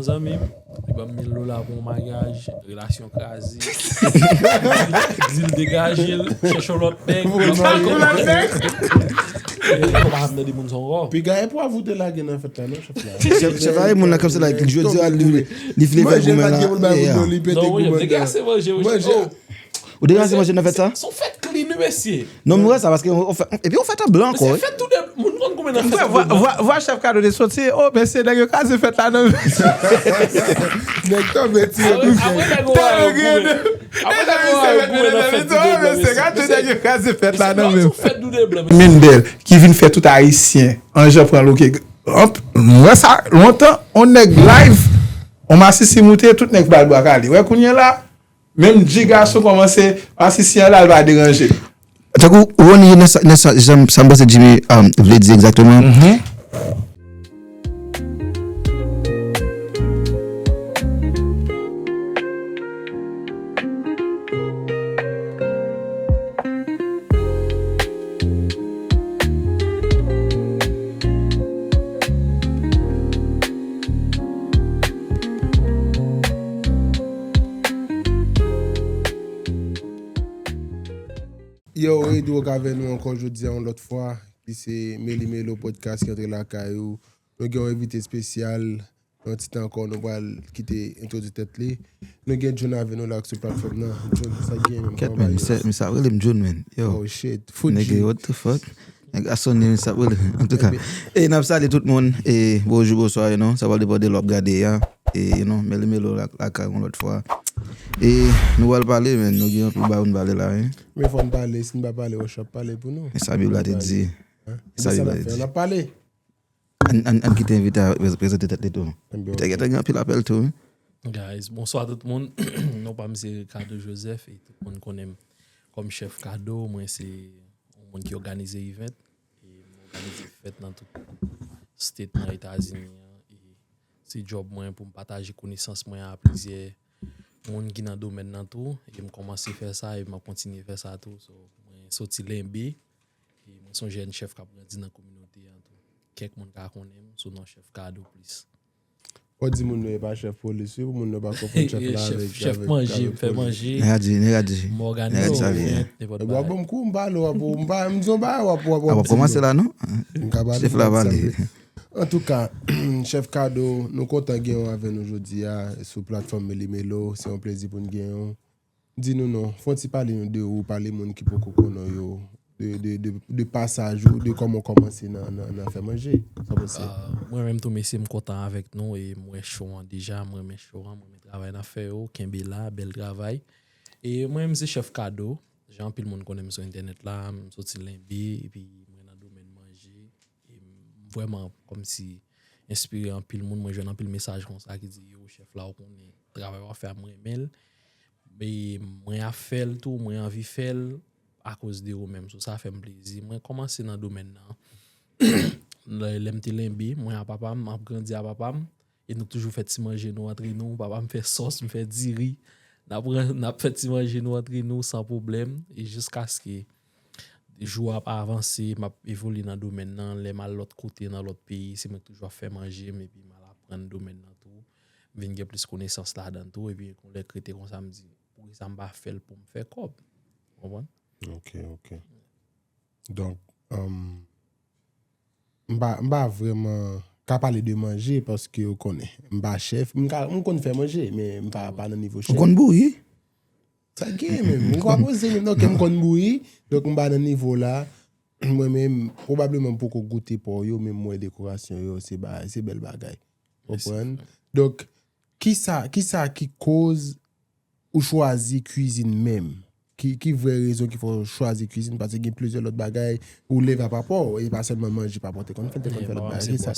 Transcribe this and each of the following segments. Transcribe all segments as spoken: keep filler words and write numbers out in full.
Zanmi m, li ban m mil dola pou yon maryaj, relasyon kraze. Di l degaje l, chèche yon lòt nèg. Ou pa konn sa. Fò pa ap tande moun sa ankò. Piga e pwav ou te lage nan fèt la, non, chèf la. Chèf, chèf la, e moun nan kòmsi la, jodi a, li, li vle fè goumen la. Manje pa t gen pou l bay moun non, li pete goumen. Non, manje, nèg ase manje, wi. Manje. Oh. Ou deja se manje nan fèt sa? Se yon fèt clean, wi, mesye. Non, m wè sa, paske ou fè, epi ou fèt an blan ankò, wi. Se fèt tou de, moun konn konbyen nan fèt tou de blan. Vwa, vwa, vwa chèf Kado te soti, oh, mesye, nèg yo kraze fèt la, non. Nèg tonbe tire tou. Apre, apre nèg yo wè yo goumen. Apre nèg yo wè yo goumen nan fèt tou de blan, mesye. Mesye, gade nèg yo kraze fèt la, non, men. Fèt tou de blan, mesye. Mendel, ki vin fè tout Ayisyen, an jan pran loke. M wè sa lontan, on nèg live, on masisi moute, tout nèg ba l bwa kale. Wè kounye a la, menm G gason kòmanse, masisi an la, l pa deranje. Tankou Rony, nan sa, nan sa, jan, sa m panse Jimmy, um, vle di egzakteman. Yo, e tou avè nou ankò jodi a yon lòt fwa, ki se Meli Melo Podcast ki antre lakay ou. Nou gen yon envite espesyal, yon ti tan ankò, nou pral kite entwodui tèt li. Nou gen John avè nou la sou platfòm nan. John, sa k gen, menm? Kèt, kòman bagay yo? Misye ap rele m John, man. Yo. Oh, shit. Fout John. Nèg, what the fuck? Nèg a sonnen, misye ap rele m. Antouka. E n ap salye tout moun. E bonjou, bonswa, you know. Sa pral depann de lè w ap gade a. E, you know, Meli Melo la, lakay yon lòt fwa. E nou pral pale, man. Nou gen anpil bagay pou n pale la, wi. Men fò n pale. Si n pa pale, Roche ap pale pou nou. E sa Bib la te di. Hein? E sa Bib la te di. N ap pale. Ann, ann, ann kite envite a prez-, prezante tèt li tou. Ebyen, piga gen anpil apèl tou, wi. Guys, bonswa tout moun. Non pa m se Ricardo Joseph e tout moun konnen m kòm chèf Kado. Mwen se yon moun ki òganize event. E m òganize fèt nan tout state nan Etazini an. E se djòb mwen pou m pataje konesans mwen a plizyè moun ki nan domèn nan tou. E m kòmanse fè sa e m ap kontinye fè sa tou. So, mwen soti Lenbe. E mwen se yon jèn chèf k ap grandi nan kominote a tou. Kèk moun ka konnen m sou non chèf Kado plis. Fò di moun nou e pa chèf polis, wi, pou moun nou pa konfonn chèf la avèk, chèf manje, m fè manje. Nèg a di, nèg a di. M òganize event, nenpòt bagay. W ap ban m kou, m pale, w ap, m pa, m di w bagay, w ap, w ap, w ap di m non. A, w ap kòmanse la, non? M ka pale, chèf la pale. Antouka, chèf Kado, nou kontan gen w avè nou jodi a sou platfòm Meli Melo. Se yon plezi pou n gen w. Di nou non, fè yon ti pale nou de ou, pale moun ki poko konnen w yo, de, de, de, de pasaj ou, de kòman w kòmanse nan, nan, nan fè manje. Sa w panse? Ah, mwen menm tou, mesye, m kontan avèk nou e m wè show an deja, m renmen show an, m renmen travay n ap fè yo, kenbe la, bèl travay. E mwen menm se chèf Kado, jan anpil moun konnen m sou entènèt la, m soti Lenbe, epi mwen nan domèn manje. E m vrèman kòmsi enspire anpil moun. Mwen jwenn anpil mesaj konsa ki di, yo, chèf la, ou konnen travay w ap fè a, m renmen l. E mwen ap fè l tou, mwen anvi fè l akoz de ou menm. So, sa fè m plezi. Mwen kòmanse nan domèn nan. Lè, lè m te Lenbe, mwen a papa m, m ap grandi a papa m. E nou toujou fè ti manje nou antre nou. Papa m fè sòs, m fè diri. N ap ran-, n ap fè ti manje nou antre nou san pwoblèm. E jiskaske jou ap avanse, m ap evolye nan domèn nan. Lè m al lòt kote, nan lòt peyi, se mwen k toujou ap fè manje m, epi m al aprann domèn nan tou. M vin gen plis konesans ladan l tou, epi yon lè k rete konsa, m di, poukisa m pa fè l pou m fè kòb? Ou konprann? Ok, ok. Donk, um, m pa, m pa vrèman ka pale de manje paske ou konnen, m pa chèf. M ka, m konn fè manje, men m pa, pa nan nivo chèf. Ou konn bouyi? Sa gen menm. Ou pa poze menm, non, ke m konn bouyi. Donk, m pa nan nivo la. Mwen menm, pwobableman m poko goute pa w yo, men m wè dekorasyon yo, se ba-, se bèl bagay. Konprann? Donk, kisa, kisa ki koz ou chwazi kwizin menm? Ki, ki vrè rezon ki fè w chwazi kwizin? Paske gen plizyè lòt bagay, ou leve a papa w, e pa sèlman manje papa w te konn fè, l te konn fè lòt bagay. Kisa,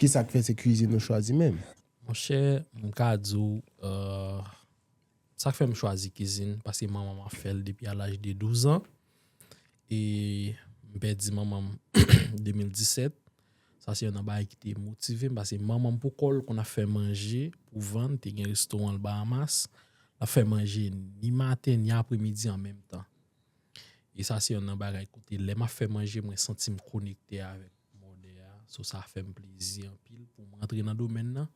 kisa k fè se kwizin ou chwazi menm? Monchè, m ka di w, euh, sa k fè m chwazi kwizin, paske manman m ap fè l depi a laj de douz an. E m pèdi manman m de mil disèt. Sa se youn nan bagay ki te motive m, paske manman m pou kò l konn ap fè manje pou vann, te gen restoran l Bahamas. L ap fè manje ni maten, ni apremidi an menm tan. E sa se youn nan bagay kote lè m ap fè manje, mwen santi m konekte avèk mòdè a. So, sa fè m plezi anpil pou m rantre nan domèn nan.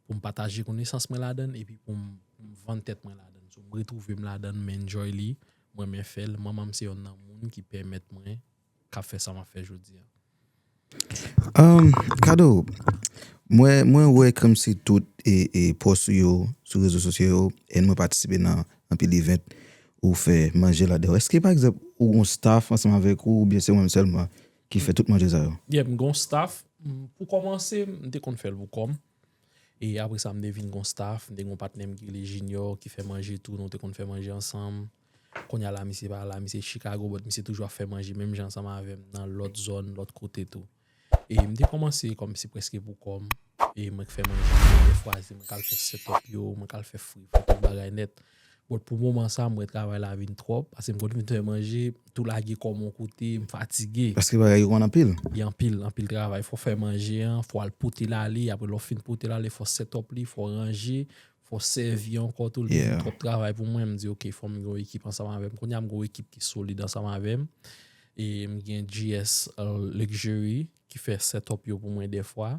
pou m pataje konesans mwen ladan l, epi pou m, pou m vann tèt mwen ladan l. So, m retwouve m ladan l, m enjoy li, m renmen fè l. Manman m se yonn nan moun ki pèmèt mwen k ap fè sa m ap fè jodi a. Um, Kado, mwen, mwen wè kòmsi tout e, e post ou yo sou rezo sosyo yo, e mwen patisipe nan anpil event ou fè manje ladan. Èske pa egzanp ou gon staff ansanm avèk ou oubyen se ou menm sèlman ki fè tout manje sa yo? Yeah, m gon staff. M, pou kòmanse, m te konn fè l pou kò m. E apre sa, m te vin gon staff, m te gon patnè m ki rele Junior, ki fè manje tou, nou te konn fè manje ansanm. Kounye a la, misye pa la, misye Chicago, but misye toujou ap fè manje, menm jan ansanm avè m, nan lòt zòn, lòt kote tou. E m te kòmanse kòmsi prèske pou kò m, e mwen k fè manje, dèfwa, se mwen k al fè setup yo, mwen k al fè fri, fè tout bagay nèt. But pou moman sa, mwen travay la vin twòp, paske m konn vin fè manje, tou lage kò m yon kote, m fatige. Paske bagay yo konn anpil. Li anpil, anpil travay. Fò fè manje an, fò al pote l ale, apre lè w fin pote l ale, fò setup li, fò ranje, fò sèvi ankò tou, li vin twòp travay pou mwen. M di, ok, fò m gen yon ekip ansanm avè m. Kounye a, m gen yon ekip ki solid ansanm avè m. E m gen G S Luxury ki fè setup yo pou mwen dèfwa.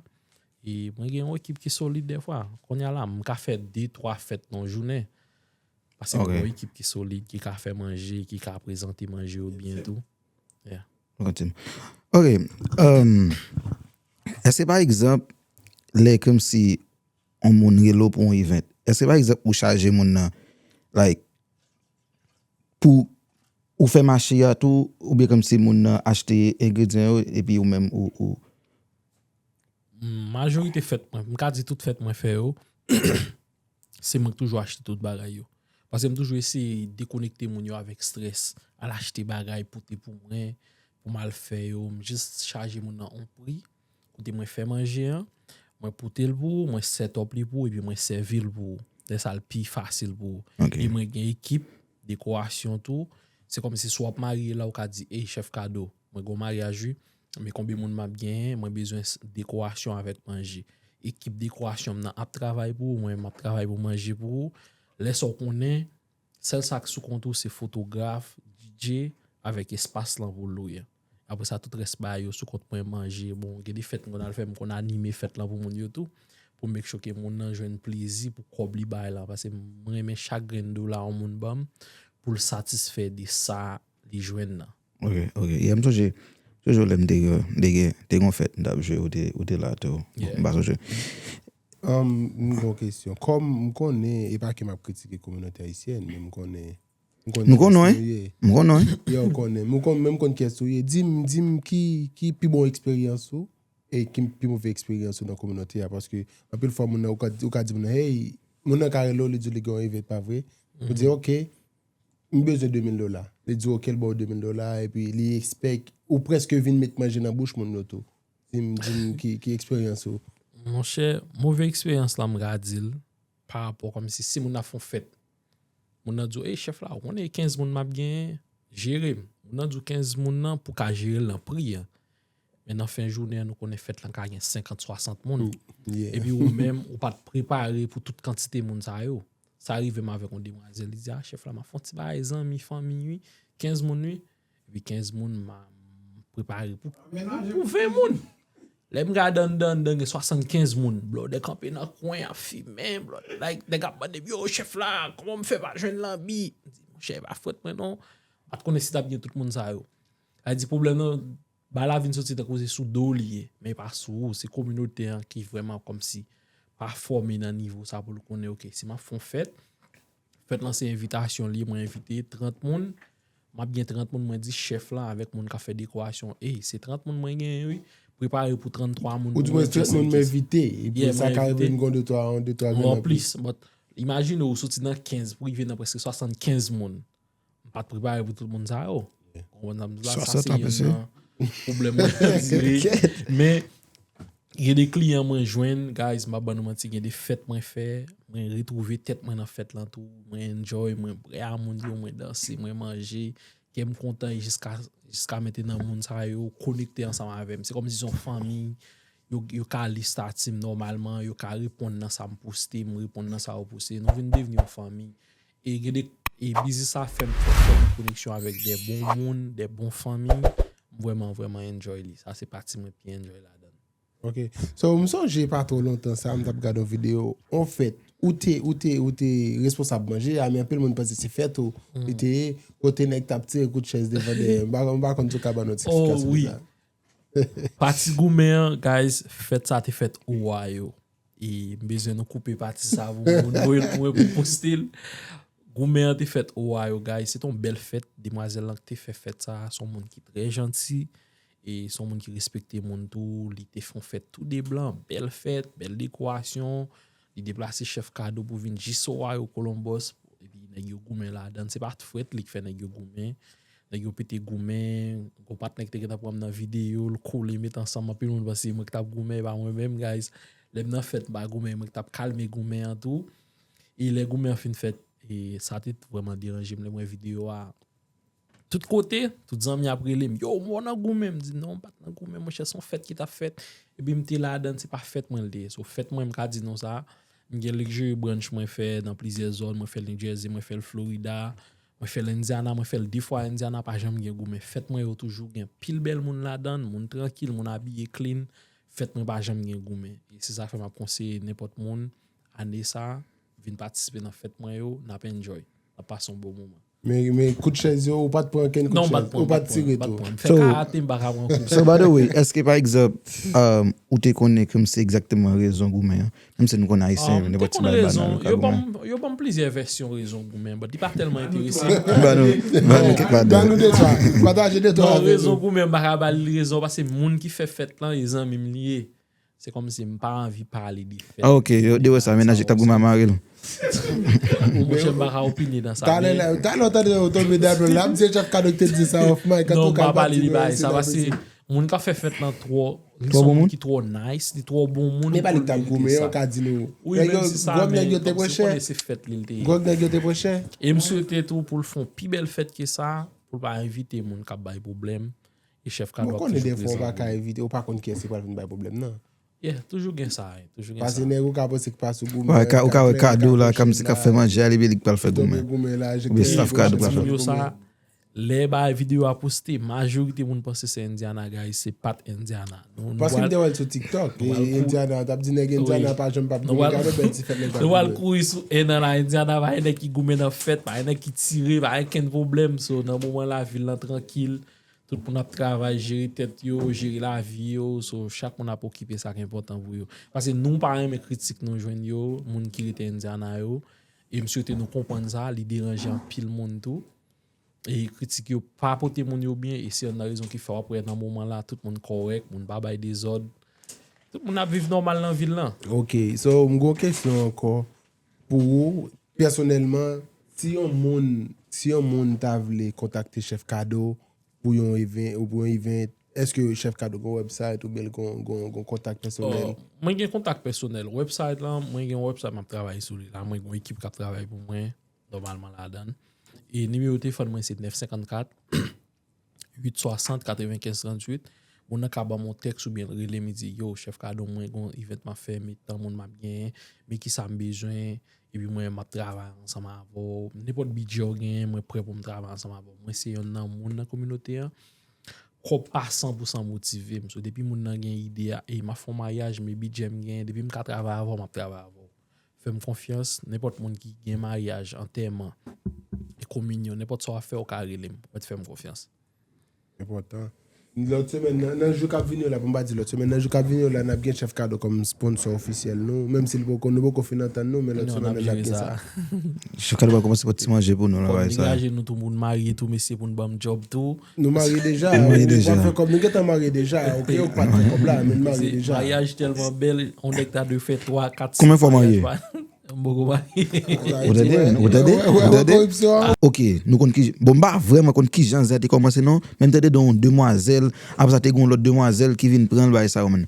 E mwen gen yon ekip ki solid dèfwa. Kounye a la, m ka fè de, twa fèt nan yon jounen. Paske m gen yon ekip ki solid, ki ka fè manje, ki ka prezante manje yo byen tou. Yeah. Ok. Um, èske pa egzanp, lè kòmsi yon moun rele w pou yon event, èske pa egzanp ou chaje moun nan, like, pou ou fè mache a tou, oubyen kòmsi moun nan achte engredyan yo, epi ou menm ou, ou... Majorite fèt mwen, m ka di tout fèt mwen fè yo, se mwen k toujou achte tout bagay yo. Paske m toujou eseye dekonekte moun yo avèk strès, al achte bagay, pote pou mwen, pou m al fè yo. M jis chaje moun nan yon pri, kote mwen fè manje an, mwen pote l pou ou, mwen set up li pou ou, epi mwen sèvi l pou ou. Lè sa l pi fasil pou ou. E mwen gen ekip dekorasyon tou. Se kòmsi si w ap marye la, ou ka di, ey, chèf Kado, mwen gen yon maryaj wi, men konbyen moun m ap genyen, mwen bezwen dekorasyon avèk manje. Ekip dekorasyon m nan ap travay pou ou, mwen m ap travay pou manje pou ou. Lè sa w konnen, sèl sa k sou kont ou se fotograf, D J, avèk espas lan pou lwe. Apre sa, tout rès bagay yo sou kont mwen, manje. Bon, gen de fèt m konn al fè, m konn anime fèt lan pou moun yo tou. Pou make sure ke moun nan jwenn plezi pou kòb li bay lan. Paske m renmen chak grenn dola yon moun ban m pou l satisfè de sa li jwenn nan. Ok, ok. Yeah, m sonje, sonje lè m te gen, te gen, te gen yon fèt m t ap jwe, ou te, ou te la tou. M pa sonje. Um, m gen yon kesyon. Kòm m konnen, e pa ke m ap kritike kominote ayisyèn, men m konnen. M konnen. Nou konnen, wi. M konnen, wi. Yo, m konnen. M konnen, men m konn kiyès ou ye. Di m, di m ki, ki pi bon eksperyans ou e ki pi move eksperyans ou nan kominote a. Paske anpil fwa, moun nan, ou ka, ou ka di moun nan, hey, moun nan ka rele w, li di w li gen yon event, pa vre? Ou di, ok, m bezwen de mil dola. Li di w, ok, l ba w de mil dola, epi li expect ou prèske vin met manje nan bouch moun yo tou. Di m, di m ki, ki eksperyans ou? Monchè, move eksperyans la, m ka di l, pa rapò kòmsi si moun nan ap fè yon fèt, moun nan di w, ey, chèf la, ou konnen e kenz moun m ap genyen, jere m. Moun nan di w kenz moun nan, pou w ka jere l nan pri an. Men nan fen jounen an, nou konnen fèt lan ka gen senkant, swasant moun. Epi ou menm, ou pa t prepare pou tout kantite moun sa yo. Sa rive m avèk yon demwazèl, li di, a, chèf la, m ap fè yon ti bagay zanmi, fanmi, wi. Kenz moun, wi. Epi kenz moun, m a, m prepare pou, pou ven moun. Lè m gade anndan, anndan gen swasannkenz moun. Blòdè kanpe nan kwen, ap fimen, blòdè, like, nèg ap mande m, yo, chèf la, kòman m fè pa jwenn lanbi? M di, monchè, e pa fòt mwen non. M pa t konnen si t ap gen tout moun sa yo. Sa vle di pwoblèm nan, bagay la vin soti tankou se sou do w li ye, men e pa sou ou, se kominote an ki vrèman kòmsi pa fòme nan nivo sa pou l konnen, ok, si m ap fè yon fèt, fèt lan se envitasyon li ye, mwen envite trant moun, m ap gen trant moun, mwen di chèf la avèk moun k ap fè dekorasyon, ey, se trant moun mwen genyen wi, prepare pou tranntwa moun. Ou di mwen trant moun m envite, epi sa ka rive m gen de twa, de twa grenn anplis. But imajine ou soti nan kenz pou rive nan prèske swasannkenz moun. M pa t prepare pou tout moun sa yo. Ou konprann sa m di w la? Sa se youn nan pwoblèm mwen ap dire. Men, gen de kliyan mwen jwenn, guys, m pa ban nou manti, gen de fèt mwen fè, mwen retwouve tèt mwen nan fèt lan tou, mwen enjoy, mwen prè a moun yo, mwen danse, mwen manje, kè m kontan e jiska, jiska mentenan moun sa yo konekte ansanm avè m. Se kòmsi se yon fanmi, yo, yo ka li estati m nòmalman, yo ka reponn nan sa m poste, m reponn nan sa yo poste. Nou vin devni yon fanmi. E gen de, e biznis sa fè m fè, fè m koneksyon avèk de bon moun, de bon fanmi. M vrèman, vrèman enjoy li. Sa se pati mwen pi enjoy ladan. Ok. So, m sonje pa twò lontan sa, m t ap gade yon videyo. Yon fèt, ou te, ou te, ou te responsab manje a, men anpil moun panse se fèt ou li te ye, kote nèg t ap tire kout chèz devan dèyè. M pa, m pa konn si w ka ban nou ti Oh, esplikasyon wi. de sa. Pati goumen an, guys, fèt sa te fèt Ohio. E m bezwen nou koupe pati sa pou moun voye l pou mwen pou poste l. Goumen an te fèt Ohio, guys. Se te yon bèl fèt. Demwazèl lan ki te fè fèt sa, se yon moun ki trè janti. E se yon moun ki respekte moun tou. Li te fè yon fèt tou de blan, bèl fèt, bèl dekorasyon. Li deplase chèf kado pou vin jis Ohio, Columbus. Epi nèg yo goumen ladan. Se pa t frèt li ki fè nèg yo goumen. Nèg yo pete goumen. Gon patnè ki te gentan pran m nan videyo, l kole met ansanm. Anpil moun panse se mwen ki t ap goumen, e pa mwen menm, guys. Lè m nan fèt, m pa goumen, e mwen ki t ap kalme goumen an tou. E lè goumen an fin fèt, e sa te vrèman deranje m lè m wè videyo a. Tout kote, tout zanmi ap rele m, yo, m wè w nan goumen. M di, non, m pa t nan goumen, monchè, se yon fèt ki t ap fèt. Epi m te ladan, se pa fèt mwen l te ye. So, fèt mwen, m ka di nou sa, m gen luxury brunch mwen fè nan plizyè zòn, mwen fè l New Jersey, mwen fè l Florida, mwen fè l Indiana, mwen fè l de fwa Indiana, pa janm gen goumen. Fèt mwen yo toujou gen pil bèl moun ladan, moun trankil, moun abiye clean. Fèt mwen pa janm gen goumen. E se sa k fè m ap konseye nenpòt moun, ane sa, vin patisipe nan fèt mwen yo, n ap enjoy, n ap pase yon bon moman. Men, men kout chèz yo, ou pa t pran kenn kout Non, m pa chèz, t pran, ou pa t m tire pa t tou. pran. M fè So- karate, m pa ka pran kout. So, by the way, èske pa egzanp, um, ou te konnen kòm se egzakteman rezon goumen an? Menm si nou konn ayisyen, Um, nenpòt ti konn bal rezon, banal, yo ka ban goumen. M, yo ban m plizyè vèsyon rezon goumen, but li pa tèlman enterese m. Ban nou, ban nou kèk Ban ladan. nou de twa. Pataje de twa Non, avè rezon nou. Goumen, m pa ka ba l rezon, paske moun ki fè fèt lan, e zanmi m li ye. Se kòmsi m pa anvi pale de fèt. Ah, ok, yo, de wè sa, men naje k t ap goumen a mare l. Ou monchè, m pa ka opine nan sa. Talè men- la, talè w tande yo tonbe dapre la, m di chèf kado ki te di sa off mic, an Non, tou m ka pa l pa pale li tire bagay si sa, nan paske pese. Moun k ap fè fèt lan twò, li Twò se bon moun moun? Ki twò nice, li twò bon moun. Men pa li k t ap goumen, Sa. yo ka di nou. Wi, Nèg men yo, se sa, gwòg nèg men yo te kòmsi pwechè. Konnen se fèt li l te ye. Gwòg nèg yo te pwechè. E m swete tou pou l fè yon pi bèl fèt ke sa, pou l pa envite moun k ap bay pwoblèm. E chèf kado Mwen ap konnen toujou defwa ou pa prezan. Ka evite, ou pa konn kiyès ki pral vin bay pwoblèm nan. Yeah, toujou gen sa, wi, toujou gen Paske sa. Nèg ou ka panse ki pa sou goumen. Wè, ka- ou ka wè kado la, kòmsi k ap fè manje a, li byen li k pral fè goumen. Oubyen staff kado pral fè. Yo sa, lè bay videyo a poste, majorite moun panse se Indiana, guys, se pa t Indiana. Nou, nou Paske m pral- te wè l sou TikTok. Nou pral E Indiana, t ap di nèg Indiana Wi. pa janm p ap Nou goumen. pral- Gade bèl ti fèt nèg t ap Nou pral goumen. Kouri sou en nan la Indiana, pa gen nèg ki goumen nan fèt, pa gen nèg ki tire, pa gen kenn pwoblèm. So, nan moman la, vil lan trankil, tout moun ap travay, jere tèt yo, jere lavi yo. So, chak moun ap okipe sa k enpòtan pou yo. Paske nou pa renmen kritik nou jwenn yo, moun ki rete Indiana yo. E m swete nou konprann sa, li deranje anpil moun tou. E kritik yo pa pote moun yo byen, e se yonn nan rezon ki fè w ap wè nan moman la, tout moun kòrèk, moun pa bay dezòd. Tout moun ap viv nòmal nan vil lan. Ok, so m gon kesyon ankò pou ou. Pèsonèlman, si yon moun, si yon moun ta vle kontakte chèf kado pou yon event, ou pou yon event, èske chèf kado gon website oubyen l gon, gon, gon kontak pèsonèl? Oh, mwen gen kontak pèsonèl. Website lan, mwen gen yon website m ap travay sou li la. Mwen gen yon ekip k ap travay pou mwen, nòmalman ladan l. E nimewo telefòn mwen se nèf senkannkat, uit swasant, katrevenkenz tranntuit. Moun nan ka ban m yon tèks oubyen l rele m, li di, yo, chèf kado, mwen gon event m ap fè, men tan moun m ap genyen, men kisa m bezwen, epi mwen m ap travay ansanm avè w. Nenpòt bidjè w genyen, mwen prè pou m travay ansanm avè w. Mwen se yonn nan moun nan kominote an. Kòb pa san pou san motive m. So, depi moun nan gen ide a, e m ap fè yon maryaj, men bidjè m genyen, depi m ka travay avè w, m ap travay avè w. Fè m konfyans, nenpòt moun ki gen maryaj, antèman, e kominyon, nenpòt sa w ap fè, w ka rele m. Mèt fè m konfyans. Enpòtan. Lòt semèn, nan, nan jou k ap vini yo la, pou m pa di lòt semèn, nan jou k ap vini yo la, n ap gen chèf kado kòm sponsò ofisyèl nou, menm si l poko, nou poko fin antann nou, men lòt Non, n semèn ap nan n ap jere gen sa. sa. Chèf kado pral kòmanse pran ti manje pou nou la, Fò n bagay sa. Degaje nou tou, moun marye tou, mesye, pou n ban m djòb tou. Nou marye deja. Nou marye deja. Nou fè kòb, nou gentan marye deja. Ok, ou pa t fè kòb la, men nou marye Se deja. Maryaj tèlman bèl, on nèg ta dwe fè twa, kat, Konbyen fwa w marye? M poko marye. Ou tande? Ou tande? Wè, wè, Ou tande? koripsyon. Ok, nou konn ki, bon, m pa vrèman konn kijan sa te kòmanse non, men m tande de yon demwazèl, apre sa te gen yon lòt demwazèl ki vin pran l bagay sa yo, man.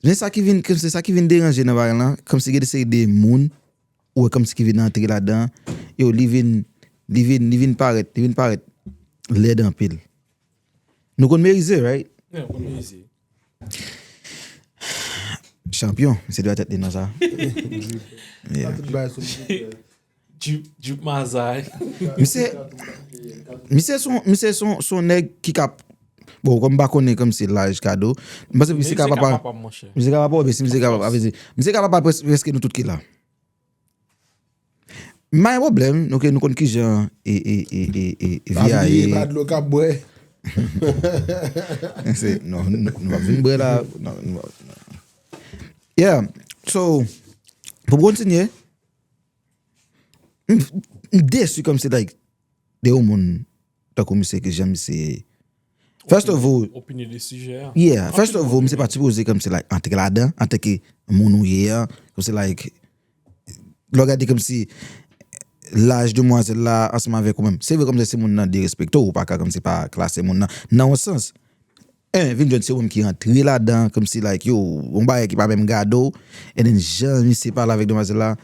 Men sa ki vin, se sa ki vin deranje nan bagay lan, kòmsi gen de seri de moun, ou wè kòmsi ki vin antre ladan, yo, li vin, li vin, li vin parèt, li vin parèt lèd anpil. Nou konn Merize, right? Non, konn Merize. Chanpyon, se dwa tèt li nan sa. Yeah. Jup, Jup Mazay. Misye, misye son, misye son, son nèg ki ka Bon, kòm m pa konnen kòmsi laj Kado, m panse misye ka papa, misye ka papa, men si misye ka papa, vle di, misye ka papa près-, prèske nou tout ki la. M pa gen pwoblèm, nou, ke nou konn kijan e, e, e, e, e, vi a ye. Pa bliye, pa dlo k ap bwè. Se, non, nou, nou pa vin bwè la. Non, nou, non. Yeah, so, pou m kontinye, m, m desi kòmsi, like, de yon moun tankou misye, ke jan misye. First of all, opinyon de sijè a. Yeah, first of all, misye pa t sipoze kòmsi, like, antre ladan, antanke moun ou ye a, kòmsi, like, lè w gade kòmsi laj demwazèl la ansanm avèk ou menm. Se vre kòmsi si moun nan derespekte w, ou pa ka kòmsi pa klase moun nan, nan yon sans. En, vin jwenn se ou menm ki antre ladan, kòmsi, like, yo, yon bagay ki pa menm gade w, and then jan misye pale avèk demwazèl la,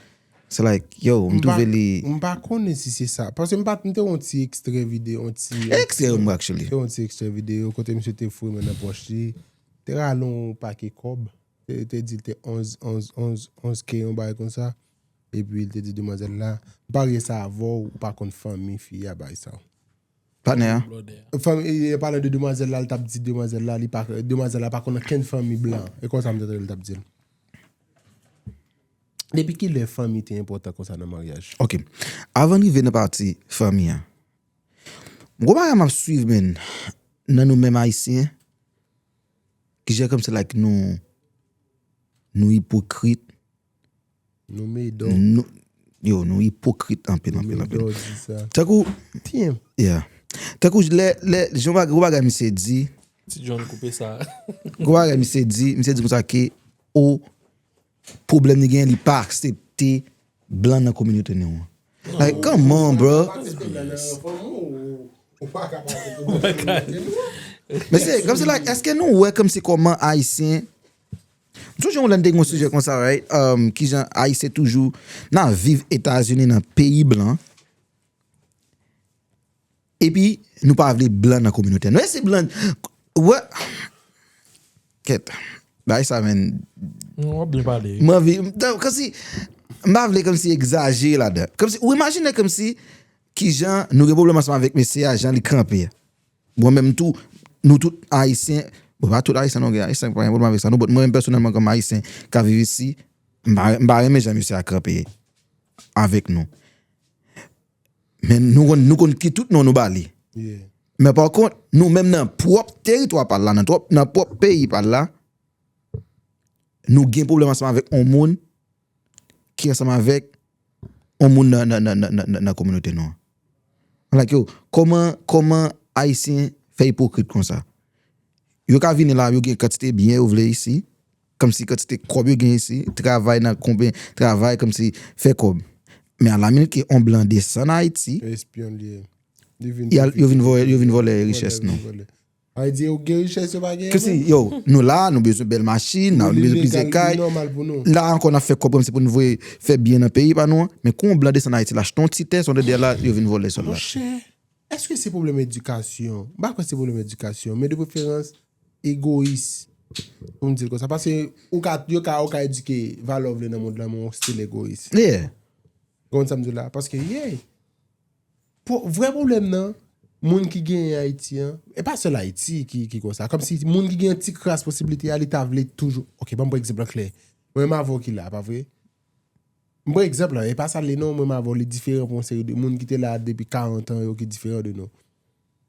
se like, yo, m twouve li. M pa konnen si se sa. Paske m pa, m te wè yon ti ekstrè videyo, yon ti. Ekstrè, actually. Te wè yon ti ekstrè videyo kote misye te foure men nan pòch li. Te rale yon pake kòb. Te, te di l te onz, onz, onz, onz K, yon bagay konsa. Epi l te di demwazèl la, m parye sa avè w, ou pa konn fanmi fi a bay sa. Patnè a. Fanmi, e, e, palan de demwazèl la, l t ap di demwazèl la, li pa, demwazèl la pa konn okenn fanmi blan. E konsa m te tande l t ap di l. Depi kilè fanmi te enpòtan konsa nan maryaj? Ok. Avan n rive nan pati fanmi an, m gon bagay m ap swiv, men, nan nou menm Ayisyen, kijan kòmsi, like, nou, nou ipokrit. Nou medò. Nou, yo, nou ipokrit anpil, anpil, anpil. Tankou, yeah. Tankou lè, lè, jan bagay, gon bagay misye di. Ti John koupe sa. Gon bagay misye di, misye di konsa ke, o, pwoblèm li gen, li pa aksepte blan nan kominote nou an. Like, come on, bro. Men se, kòmsi, like, èske nou wè kòmsi kòman Ayisyen, m sonje yon lè n te gen yon sijè konsa, right? Um, kijan Ayisyen toujou nan viv Etazini nan peyi blan, epi nou pa vle blan nan kominote nou. E si blan, wè, kèt, bagay sa, men. Non, w ap byen pale. M anvi, m, kòmsi, m pa vle kòmsi egzajere ladan. Kòmsi, ou imajine kòmsi, kijan nou gen pwoblèm ansanm avèk mesye a, jan li kanpe a. Mwen menm tou, nou tout Ayisyen, bon, pa tout Ayisyen, non, gen Ayisyen ki pa gen pwoblèm avèk sa, non, but mwen menm pèsonèlman, kòm Ayisyen k ap viv isi, m pa, m pa renmen jan misye a kanpe avèk nou. Men nou konn, nou konn ki tout non nou ba li. Men pa kont, nou menm nan pwòp teritwa pa l la, nan twòp, nan pwòp peyi pa l la, nou gen pwoblèm ansanm avèk yon moun ki ansanm avèk yon moun nan, nan, nan kominote nou an. Like, yo, kòman, kòman Ayisyen fè ipokrit konsa? Yo ka vini la, yo gen kantite byen yo vle isi, kòmsi kantite kòb yo gen isi, travay nan konbe-, travay kòmsi fè kòb. Men a la minit ke yon blan desann Ayiti, yo vin vòlè, yo vin vòlè richès nou. Sa vle di yo gen richès yo pa genyen menm. Kòmsi, yo, nou la, nou bezwen bèl machin, nou bezwen plizyè kay. La ankò, n ap fè kòb kòmsi pou nou voye fè byen nan peyi pa nou an. Men kou yon blan desann Ayiti la, achte yon ti tè, se yon dèdè la, yo vin vòlè sòl la. Monchè, èske se pwoblèm edikasyon? M pa kwè se pwoblèm edikasyon, men de preferans, egoyis. Pou m di l konsa. Paske ou ka, yo ka, ou ka edike valè w vle nan mond lan, men w still egoyis. Yeah. Konprann sa m di w la? Paske, yeah. Pou, vrè pwoblèm nan, moun ki genyen Ayiti an, e pa sèl Ayiti ki, ki konsa. Kòmsi moun ki gen ti kras posiblite a, li ta vle toujou. Ok, ban m pran egzanp an klè. Mwen menm avè w ki la, pa vre? M pran egzanp la, e pa sa l ye non, mwen menm avè w, li diferan pou yon seri de moun ki te la depi karant an yo ki diferan de nou.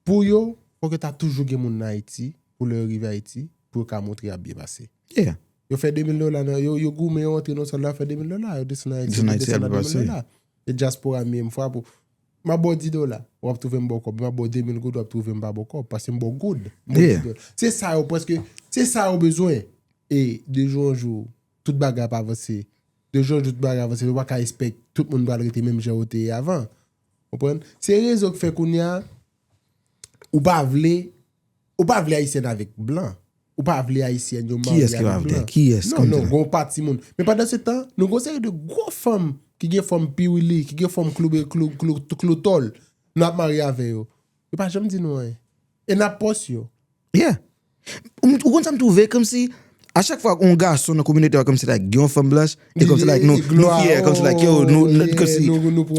Pou yo, fòk yo ta toujou gen moun nan Ayiti, pou lè yo rive Ayiti, pou yo ka montre y ap byen pase. Yeah. Yo fè de mil dola nan, yo, yo goumen, yo antre nan sòl la, yo fè de mil dola, yo desann Ayiti, yo desann a de mil dola. E dyaspora m ye, m frape w. M ap ba w dis dola, w ap twouve m ba w kòb. M ap ba w de mil goud, w ap twouve m pa ba w kòb, paske m ba w goud. M ba w dis dola. Se sa yo, prèske, se sa yo bezwen. E de jou an jou, tout bagay ap avanse. De jou an jou, tout bagay avanse. Yo pa ka espèk tout moun pral rete menm jan yo te ye avan. Konprann? Se rezon k fè kounye a, ou pa vle Ou pa vle ayisyèn avèk blan. Ou pa vle ayisyèn yo marye avèk blan. Kiyès ki pa vle? Kiyès? Non, non, gon pati moun. Men pandan se tan, nou gon seri de gwo fanm ki gen fòm piwili, ki gen fòm klou, klou, klou, klou tòl. Nou ap marye avè yo. Yo pa janm di nou anyen. E n ap pòs yo. Yeah. Ou, ou konn sa m twouve? Kòmsi, a chak fwa yon gason nan kominote a, kòmsi like, gen yon fanm blanch, e kòmsi like, nou, nou fyè, kòmsi like, yo, nou, nou, kòmsi,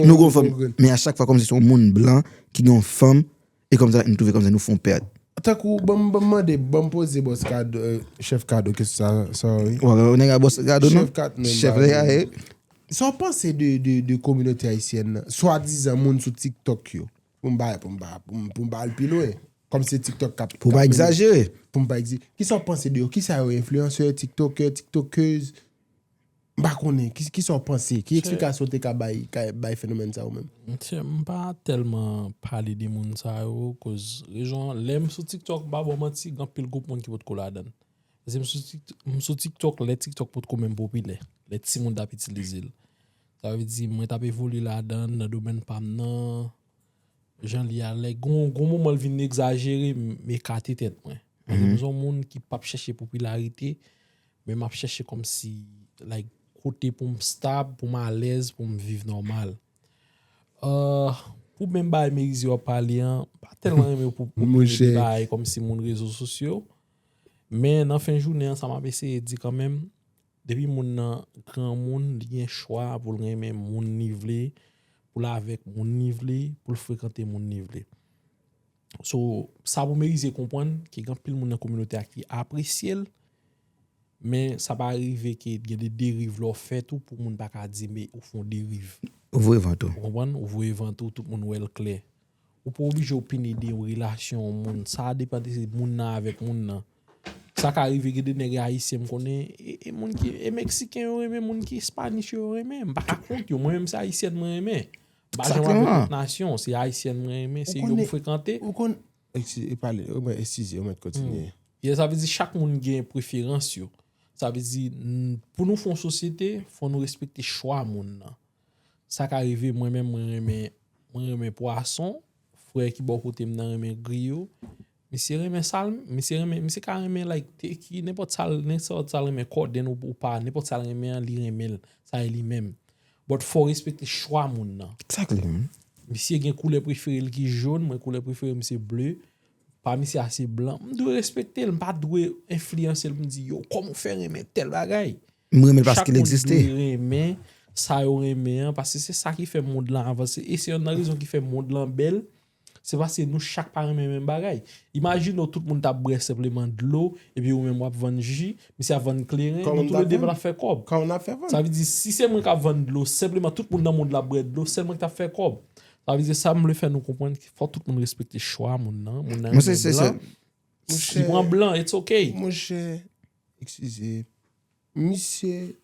nou gon fanm. Men a chak fwa, kòmsi se yon moun blan ki gen yon fanm, e kòmsi like, nou twouve kòmsi nou fè yon pèt. Tankou, ban m, ban m mande, ban m poze bòs Kado, euh, chèf Kado kesyon sa, sorry. Ou nèg a bòs Kado non? Chèf Kado non. Chèf nèg a. Sa w panse de, de, de kominote ayisyèn nan? Swadizan moun sou TikTok yo. Pou m ba, pou m ba, pou m, pou m ba l pi lwen. Kòm se TikTok k ap. Pou m pa egzajere. Pou m pa egzajere. Kisa w panse de yo? Kisa yo, enfliyansè, TikTokè, TikTokèz? M pa konnen. Ki, kisa w panse? Ki eksplikasyon w te ka bay, ka bay fenomèn sa yo menm? Monchè, m pa tèlman pale de moun sa yo, koz rezon an, lè m sou TikTok, m pa ba w manti, gen anpil gwoup moun ki potko ladan l. Paske m sou TikTok, m sou TikTok, lè TikTok potko menm popilè, lè timoun t ap itilize l. Sa vle di, mwen t ap evolye ladan l, nan domèn pa m nan, jan li a, lè gon, gon moman l vin egzajere, m, m ekate tèt mwen. Paske m se yon moun ki p ap chèche popilarite, men m ap chèche kòmsi, like, kote pou m stab, pou m alèz, pou m viv nòmal. Euh, pou menm bagay Merize w ap pale an, m pa tèlman renmen pou, pou pale bagay kòmsi moun rezo sosyo. Men nan fen jounen an, sa m ap eseye di kanmenm, depi moun nan granmoun, li gen chwa pou l renmen moun li vle, pou l avèk moun li vle, pou l frekante moun li vle. So, sa pou Merize konprann, ke gen anpil moun nan kominote a ki apresye l, men sa pa rive ke gen de deriv lè w fè tou pou moun pa ka di, men ou fè yon deriv. Ou voye vant ou. Ou konprann? Ou voye vant ou, tout moun wè l klè. Ou pa oblije opine de yon relasyon yon moun. Sa depann de moun nan avèk moun nan. Sa ka rive gen de nèg ayisyen m konnen, e, e moun ki, e meksiken yo renmen, moun ki espanish yo renmen. M pa ka kont yo. Mwen menm se ayisyèn mwen renmen. M pa janm avèk lòt nasyon. Se ayisyèn mwen renmen, se yo m frekante. Ou konn, eskize, e pale, ou mwen eskize, ou mèt kontinye. Yeah, sa vle di chak moun gen preferans yo. Sa vle di, n, pou nou fè yon sosyete, fò nou respekte chwa moun nan. Sa ka rive, mwen menm, mwen renmen, mwen renmen pwason, frè ki bò kote m nan renmen griyo. Misye renmen sa l, misye renmen, misye ka renmen, like, teki, nenpòt sa l, nenpòt sa l renmen, kòdenn ou, ou pa, nenpòt sa l renmen an, li renmen l, sa e li menm. But fò w respekte chwa moun nan. Exactly, man. Misye gen koulè prefere l ki jòn, mwen koulè prefere m se ble. Pa misye a se blan. M dwe respekte l, m pa dwe enfliyanse l pou m di, yo, kòman w fè renmen tèl bagay? M renmen l paske l egziste. Chak moun dwe renmen sa yo renmen an, paske se sa ki fè mond lan avanse. E se yonn nan rezon ki fè mond lan bèl, se paske nou chak pa renmen menm bagay. Imajine w tout moun t ap bwè senpleman dlo, epi ou menm w ap vann ji, misye ap vann kleren, nou toulede n ap fè kòb. Sa vle di, si se mwen k ap vann dlo, senpleman tout moun nan mond lan ap bwè dlo, sèl mwen k t ap fè kòb. Sa vle di, sa m vle fè nou konprann, fò tout moun respekte chwa moun nan. Moun nan renmen blan. Si pran blan, it's ok. Monchè, eskize. Misye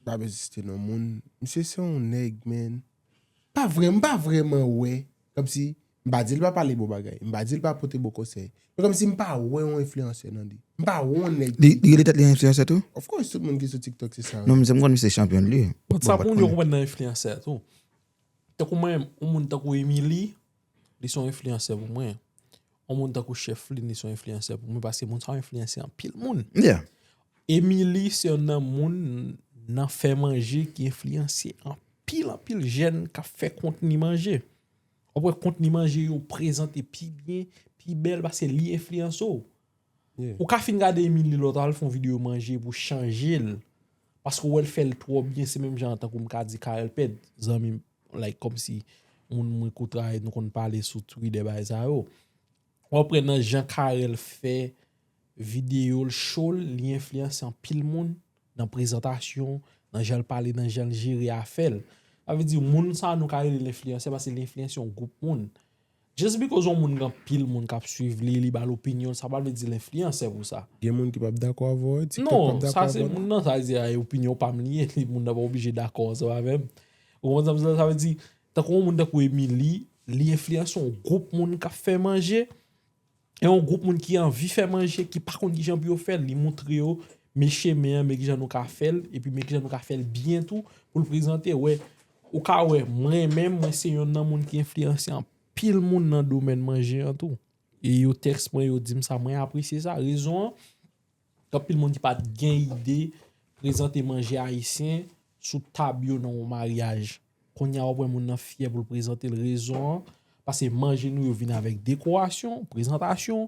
pa bezwen site non moun. Misye se yon nèg, man. Pa vrè, m pa vrèman wè. Kòmsi, m pa di l pa pale bon bagay. M pa di l pa pote bon konsèy. Men kòmsi m pa wè yon enfliyansè nan li. M pa wè yon nèg. Li, li rele tèt li enfliyansè tou? Of course, tout moun ki sou TikTok se sa. Non, m, m konn misye chanpyon li. But sa pou moun yo konprann nan enfliyansè tou. Tankou mwen, yon moun tankou Emily, li se yon enfliyansè pou mwen. Yon moun tankou Chef Lin, li se yon enfliyansè pou mwen, paske moun sa yo enfliyanse anpil moun. Yeah. Emily se yonn nan moun nan fè manje ki enfliyanse anpil, anpil jèn k ap fè kontni manje. W ap wè kontni manje yo prezante pi byen, pi bèl, paske li enfliyanse w. Ou ka fin gade Emily lè w t al fè yon videyo manje pou chanje l. Paske w wè l fè l twò byen, se menm jan an tankou m ka di Carel Ped, zanmi m, like, kòmsi moun mwen koutray, nou konn pale sou Twitter, bagay sa yo. W ap wè nan jan Carel fè videyo l, show l, li enfliyanse anpil moun nan prezantasyon, nan jan l pale, nan jan l jere afè l. Sa vle di, moun sa a nou ka rele l enfliyansè paske li enfliyanse yon gwoup moun. Just because yon moun gen anpil moun k ap swiv li, li ba l opinyon l, sa pa vle di l enfliyansè pou sa. Gen moun ki p ap dakò avè w, TikTok p ap dakò avè w. Non, sa se moun nan, sa vle di a, e opinyon pa m li ye, li moun nan pa oblije dakò ansanm avè m. Ou konprann sa m di la? Sa vle di, tankou yon moun tankou Emily, li enfliyanse yon gwoup moun k ap fè manje, e yon gwoup moun ki anvi fè manje, ki pa konn kijan pou yo fè l, li moutre yo, men chemen an, men kijan nou ka fè l, epi men kijan nou ka fè l byen tou, pou l prezante, wè, ou ka wè, mwen menm, mwen se yonn nan moun ki enfliyanse anpil moun nan domèn manje an tou. E yo tèks mwen, yo di m sa, mwen apresye sa. Rezon an, gen anpil moun ki pa t gen ide prezante manje ayisyen sou tab yo nan yon maryaj. Kounye a, w ap wè moun nan fyè pou l prezante l. Rezon an, paske manje nou yo vin avèk dekorasyon, prezantasyon,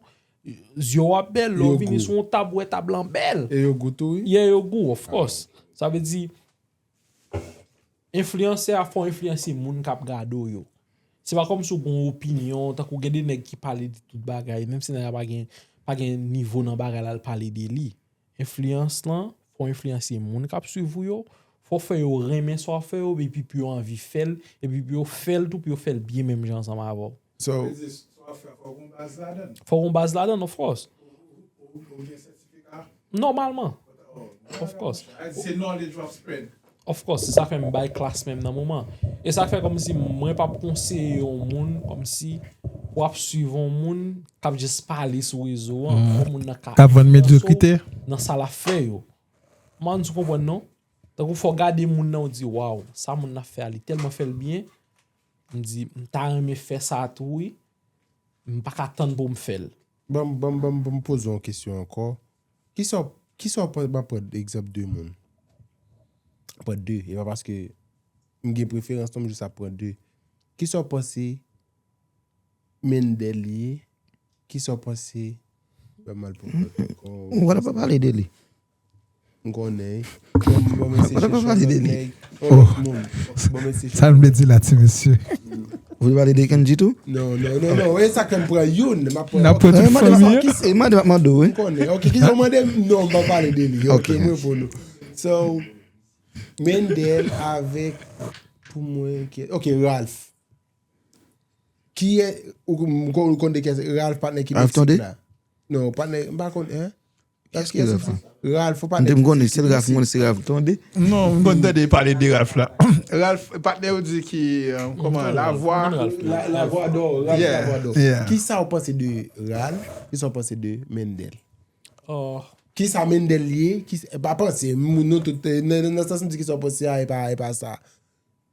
zye w ap bèl, lè w vini sou yon tab, w wè tab lan bèl. E yo gou tou, wi. Yeah, yo gou, of course. Sa vle di, enfliyansè a fò enfliyanse moun k ap gade w yo. Se pa kòmsi w gen yon opinyon, tankou gen de nèg ki pale de tout bagay, menm si nèg la pa gen, pa gen nivo nan bagay la, l pale de li. Enfliyans lan, fò w enfliyanse moun k ap swiv ou yo, fò w fè yo renmen sa w ap fè yo, epi pou yo anvi fè l, epi pou yo fè l tou, pou yo fè l byen menm jan ansanm avè w. So, Fò w gen baz ladan, of course. Nòmalman. Of course. Se knowledge w ap spread. Of course, se sa fè m bay klas menm nan moman. E sa fè kòmsi mwen p ap konseye yon moun kòmsi w ap swiv yon moun k ap just pale sou rezo an, yon moun nan ka K ap vann medyokrite. Nan sa l ap fè yo. Man, ou konprann non? Tankou fò w gade moun nan, ou di, waw, sa moun nan ap fè a, li tèlman fè l byen. M di, m ta renmen fè sa tou, wi. M pa ka tann pou m fè l. Ban m, ban m, ban m, ban m poze yon kesyon ankò. Kisa, kisa w panse, m ap pran egzanp de moun. M pran de, e pa paske m gen preferans non, m jis ap pran de. Kisa w panse Mendel ye? Kisa w panse? Ban m al pran ankò. Ou wè pa pale de li. M konnen. Bon, bon, mesye, Wè pa pale de li. Yon lòt moun. Bon, mesye, Sa l vle di la, ti mesye. Ou vle pale de Kendji tou? Non, non, non, non. E sa ke m pran youn. M ap N ap pran tout fanmi an. E mande, m ap mande w, wi. M konnen. Ok, kisa w mande m? Non, m pa pale de li. Ok, Ok. Mwen pou nou. So, Mendel avèk, pou mwen, ki, ok, Ralph. Ki e, ou, ou, ou konn de kiyès? Ralph patnè ki Ralph Tonde? La. Non, patnè, m pa konn, hein? Kiyès ki Ralph? Ralph, ou patnè M te m konnen, se ki Ralph, m konnen se Ralph Tonde. Non, m konn tande pale de Ralph la. Ralph, patnè yo di ki, euh, kòman, lavwa. La, la voix d'or, Ralph Yeah, la voix d'or. Yeah. Kisa w panse de Ralph? Kisa w panse de Mendel? Oh, Kisa Mendel ye? Kisa, pa panse, moun nou tout, eh, nan, nan, nan sans m di kisa w panse a, e pa, e pa sa.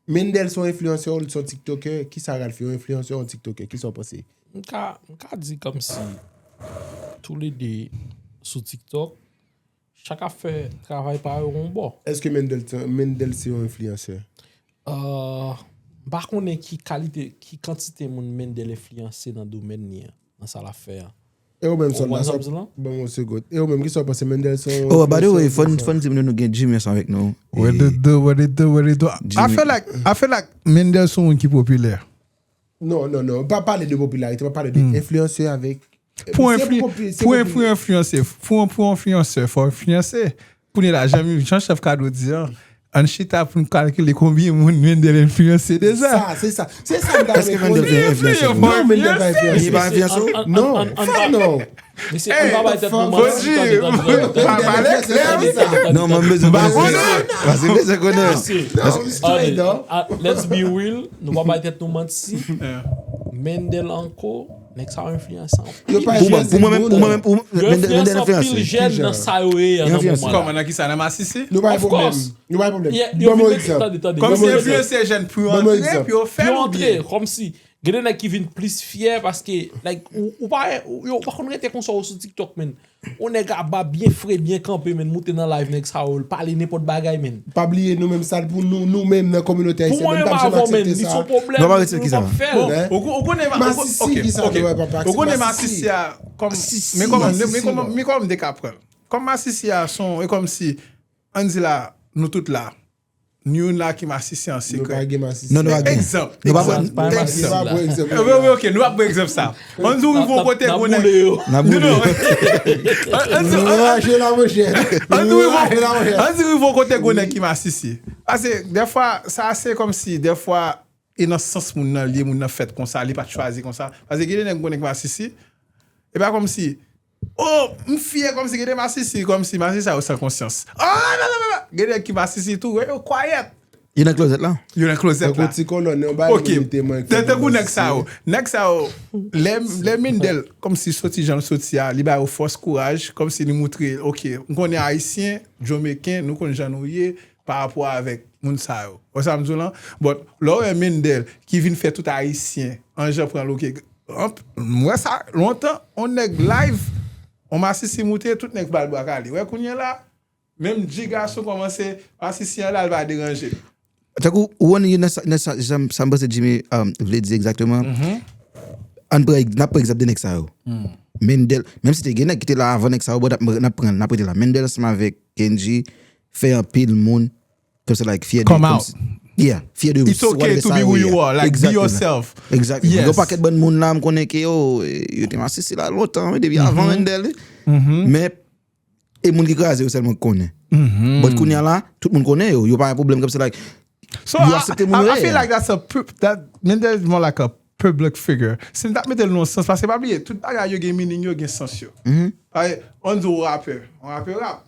Mendel se yon enfliyansè, li se yon tiktokè. Kisa Ralph ye? Yon enfliyansè, yon tiktokè? Kisa w panse? m ka, m ka di kòmsi toulede sou TikTok, chak ap fè travay pa yo yon bò. Èske Mendel, Mendel se yon enfliyansè? Euh, m pa konnen ki kalite, ki kantite moun Mendel enfliyanse nan domèn li an, nan sa l ap fè an. E ou menm Ou sòlda, konprann sa sa m di lan? Ban mwen yon segond. E ou menm, kisa w panse? Mendel se yon Oh, by the way, enfliyansè? fò n, fò n di moun nou gen Jimmy ansanm avèk nou. What it do, what it do, what it do. I feel like, I feel like Mendel se yon moun ki popilè. Non, non, non. Pa pale de popilarite, pa pale de enfliyansè avèk. Pou Se enfli-, popi-, se pou popi- enfliyanse, pou, pou enfliyanse, fò enfliyanse. Kounye la, jan, jan Chèf Kado di an, ann chita pou n kalkile konbyen moun Mendel enfliyanse deja. Sa, se sa. Se sa m ta Èske Mendel se enfliyansè? Non, Mendel pa Li enfliyansè. pa enfliyansè? Non, fuck no. Mesye, ann pa bay tèt nou Fodi, manti, tande, tande, tande, pa pale klè, wi. tande, tande, Non, mwen bezwen, mwen bezwen, mwen bezwen konnen. Mesye, Non, straight, ale, non. a, let's be real. Nou pa bay tèt nou manti. Mendel ankò, nèg sa yo enfliyansan. Yo pa Pou mwen, pou mwen menm, pou mwen menm, pou Yo mwen, Mendel enfliyansan pil enfliyanse. jèn nan sa yo ye an nan Enfliyanse. moman. Kòman, nan ki sa, nan masisi? Nou pa gen Of pwoblèm. Course. Nou pa gen pwoblèm. Yeah, yo Ban mwen vin egzanp. Tande, tande. Kòm Ban si mwen enfliyanse jèn pou yo Ban mwen antre, egzanp. pou yo fè Pou yo l antre, byen. Kòmsi gen de nèg ki vin plis fyè paske, like, ou, ou pa, ou, yo pa konn rete konsa ou sou TikTok, men. Ou nèg aba byen fre, byen kanpe, men, moute nan live nèg sa yo, l pale nenpòt bagay, men. Pa bliye nou menm sa pou nou, nou menm nan kominote Pou ayisyèn, mwen nou menm pa janm avè w, men, aksepte li se sa. yon pwoblèm. Nou pa aksepte ki sa? Fè l. Bon, Ou, ou konnen, Masisi, ok, ki sa ok. nou wè, papa? Ou konnen Masisi. Masisi a, kòm, Masisi, men kòman, Masisi, men kòman, non. Men kòman m te ka pran l? Kòm Masisi a, son, e kòm si, ann di la, nou tout la. Ni youn la ki Masisi an Nou pa sekrè. gen Masisi. Non, nou pa gen. Egzanp. Nou pa Egzanp. pran. Nou pa pran egzanp. Ok, ok, nou ap pran egzanp sa. Ann di w rive yon kote N ap gwo nèg. boule yo. N ap boule. Ann di Nou rache la, monchè. Ann di Nou rive rache la, monchè. Ann di rive yon kote gwo nèg ki Masisi. Paske, dèfwa, sa se kòm si, dèfwa, e nan sans moun nan li ye, moun nan fèt konsa, li pa t chwazi konsa. Paske gen de nèg gwo nèg Masisi, e pa kòm si, oh, m fyè kòm si gen de Masisi, kòm si Masisi sa yo san konsyans. Oh, non, non, non, non. Gen nèg ki Masisi tou, yo kwayèt. Yo nan klozèt la? Yo nan klozèt Tankou la. ti kolòn, yo bay Ok. moun te manke Tankou nèg sa yo. Masisi. Nèg sa yo, lè, lè Mendel, kòm si soti jan l soti a, li ba yo fòs kouraj, kòm si li moutre, ok, m konnen Ayisyen, Jomeken, nou konn jan nou ye, pa rapò avèk moun sa yo. Wè sa m di w lan? But, lè w wè Mendel ki vin fè tout Ayisyen an jan pran l, ok. An, m wè sa lontan, on nèg live, on Masisi moute, tout nèg ba l bra kale. Wè kounye a la, menm G gason kòmanse, Masisi an la, l pa deranje. Tankou, ou wè, nan sa, nan sa, sa, sa m panse Jimmy, um, vle di egzakteman. Ann pran, n ap pran egzanp de nèg sa yo. Mendel, menm si te gen nèg ki te la avan nèg sa yo, but n ap, n ap pran, n ap rete la. Mendel ansanm avèk Kendji, fè anpil moun, kòmsi, like, fyè de, Come out. Kòmsi, Yeah, fyè de ou. It's okay to be who you are, like, be yourself. Exactement. Gen yon pakèt bann moun la, m konnen ke yo, yo te masisi la lontan, wi, depi avan Mendel, wi. Men, e moun ki kraze yo sèlman ki konnen. But kounye a la, tout moun konnen yo. Yo pa gen pwoblèm kòmsi like, yo aksepte moun yo ye. So I, I, I feel like that's a pu- that Mendel is more like a public figure. Si n t ap mete l nan yon sans, paske pa bliye, tout bagay yo gen meaning yo, gen sans yo. Paske, ann di w rapè, yon rapè rap.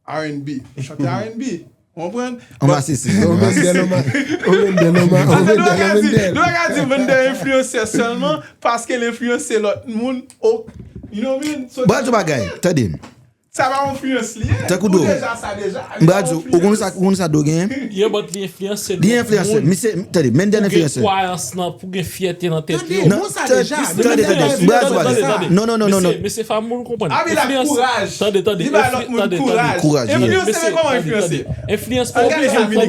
R and B. Chante R and B. Ou konprann? An masisi. Ou vin dèyè nonma. Ou vin dèyè nonma. Ou vin dèyè nonma. Nou pa ka di Mendel enfliyansè sèlman paske l enfliyanse lòt moun. Oh, you know what I mean? So, Bradjo bagay, tande. Sa pa enfliyans li ye. Tankou Doo. Ou deja sa deja. Bradjo, ou konn sa, ou konn sa Doo genyen? Yeah, but li enfliyanse lòt moun. Li enfliyanse. Misye, tande, Mendel enfliyanse. Pou gen kwayans nan, pou gen fyète nan tèt yo. Tande, ou konn sa deja. Tande, tande, tande. Bradjo bagay. Non, non, non, non, non. Mesye, mesye, fè moun konprann. Enfliyans. Tande, tande. Li bay lòt moun kouraj. Kouraj, yeah. Enfliyans, mesye, tande, tande. Enfliyans pa oblije, tande.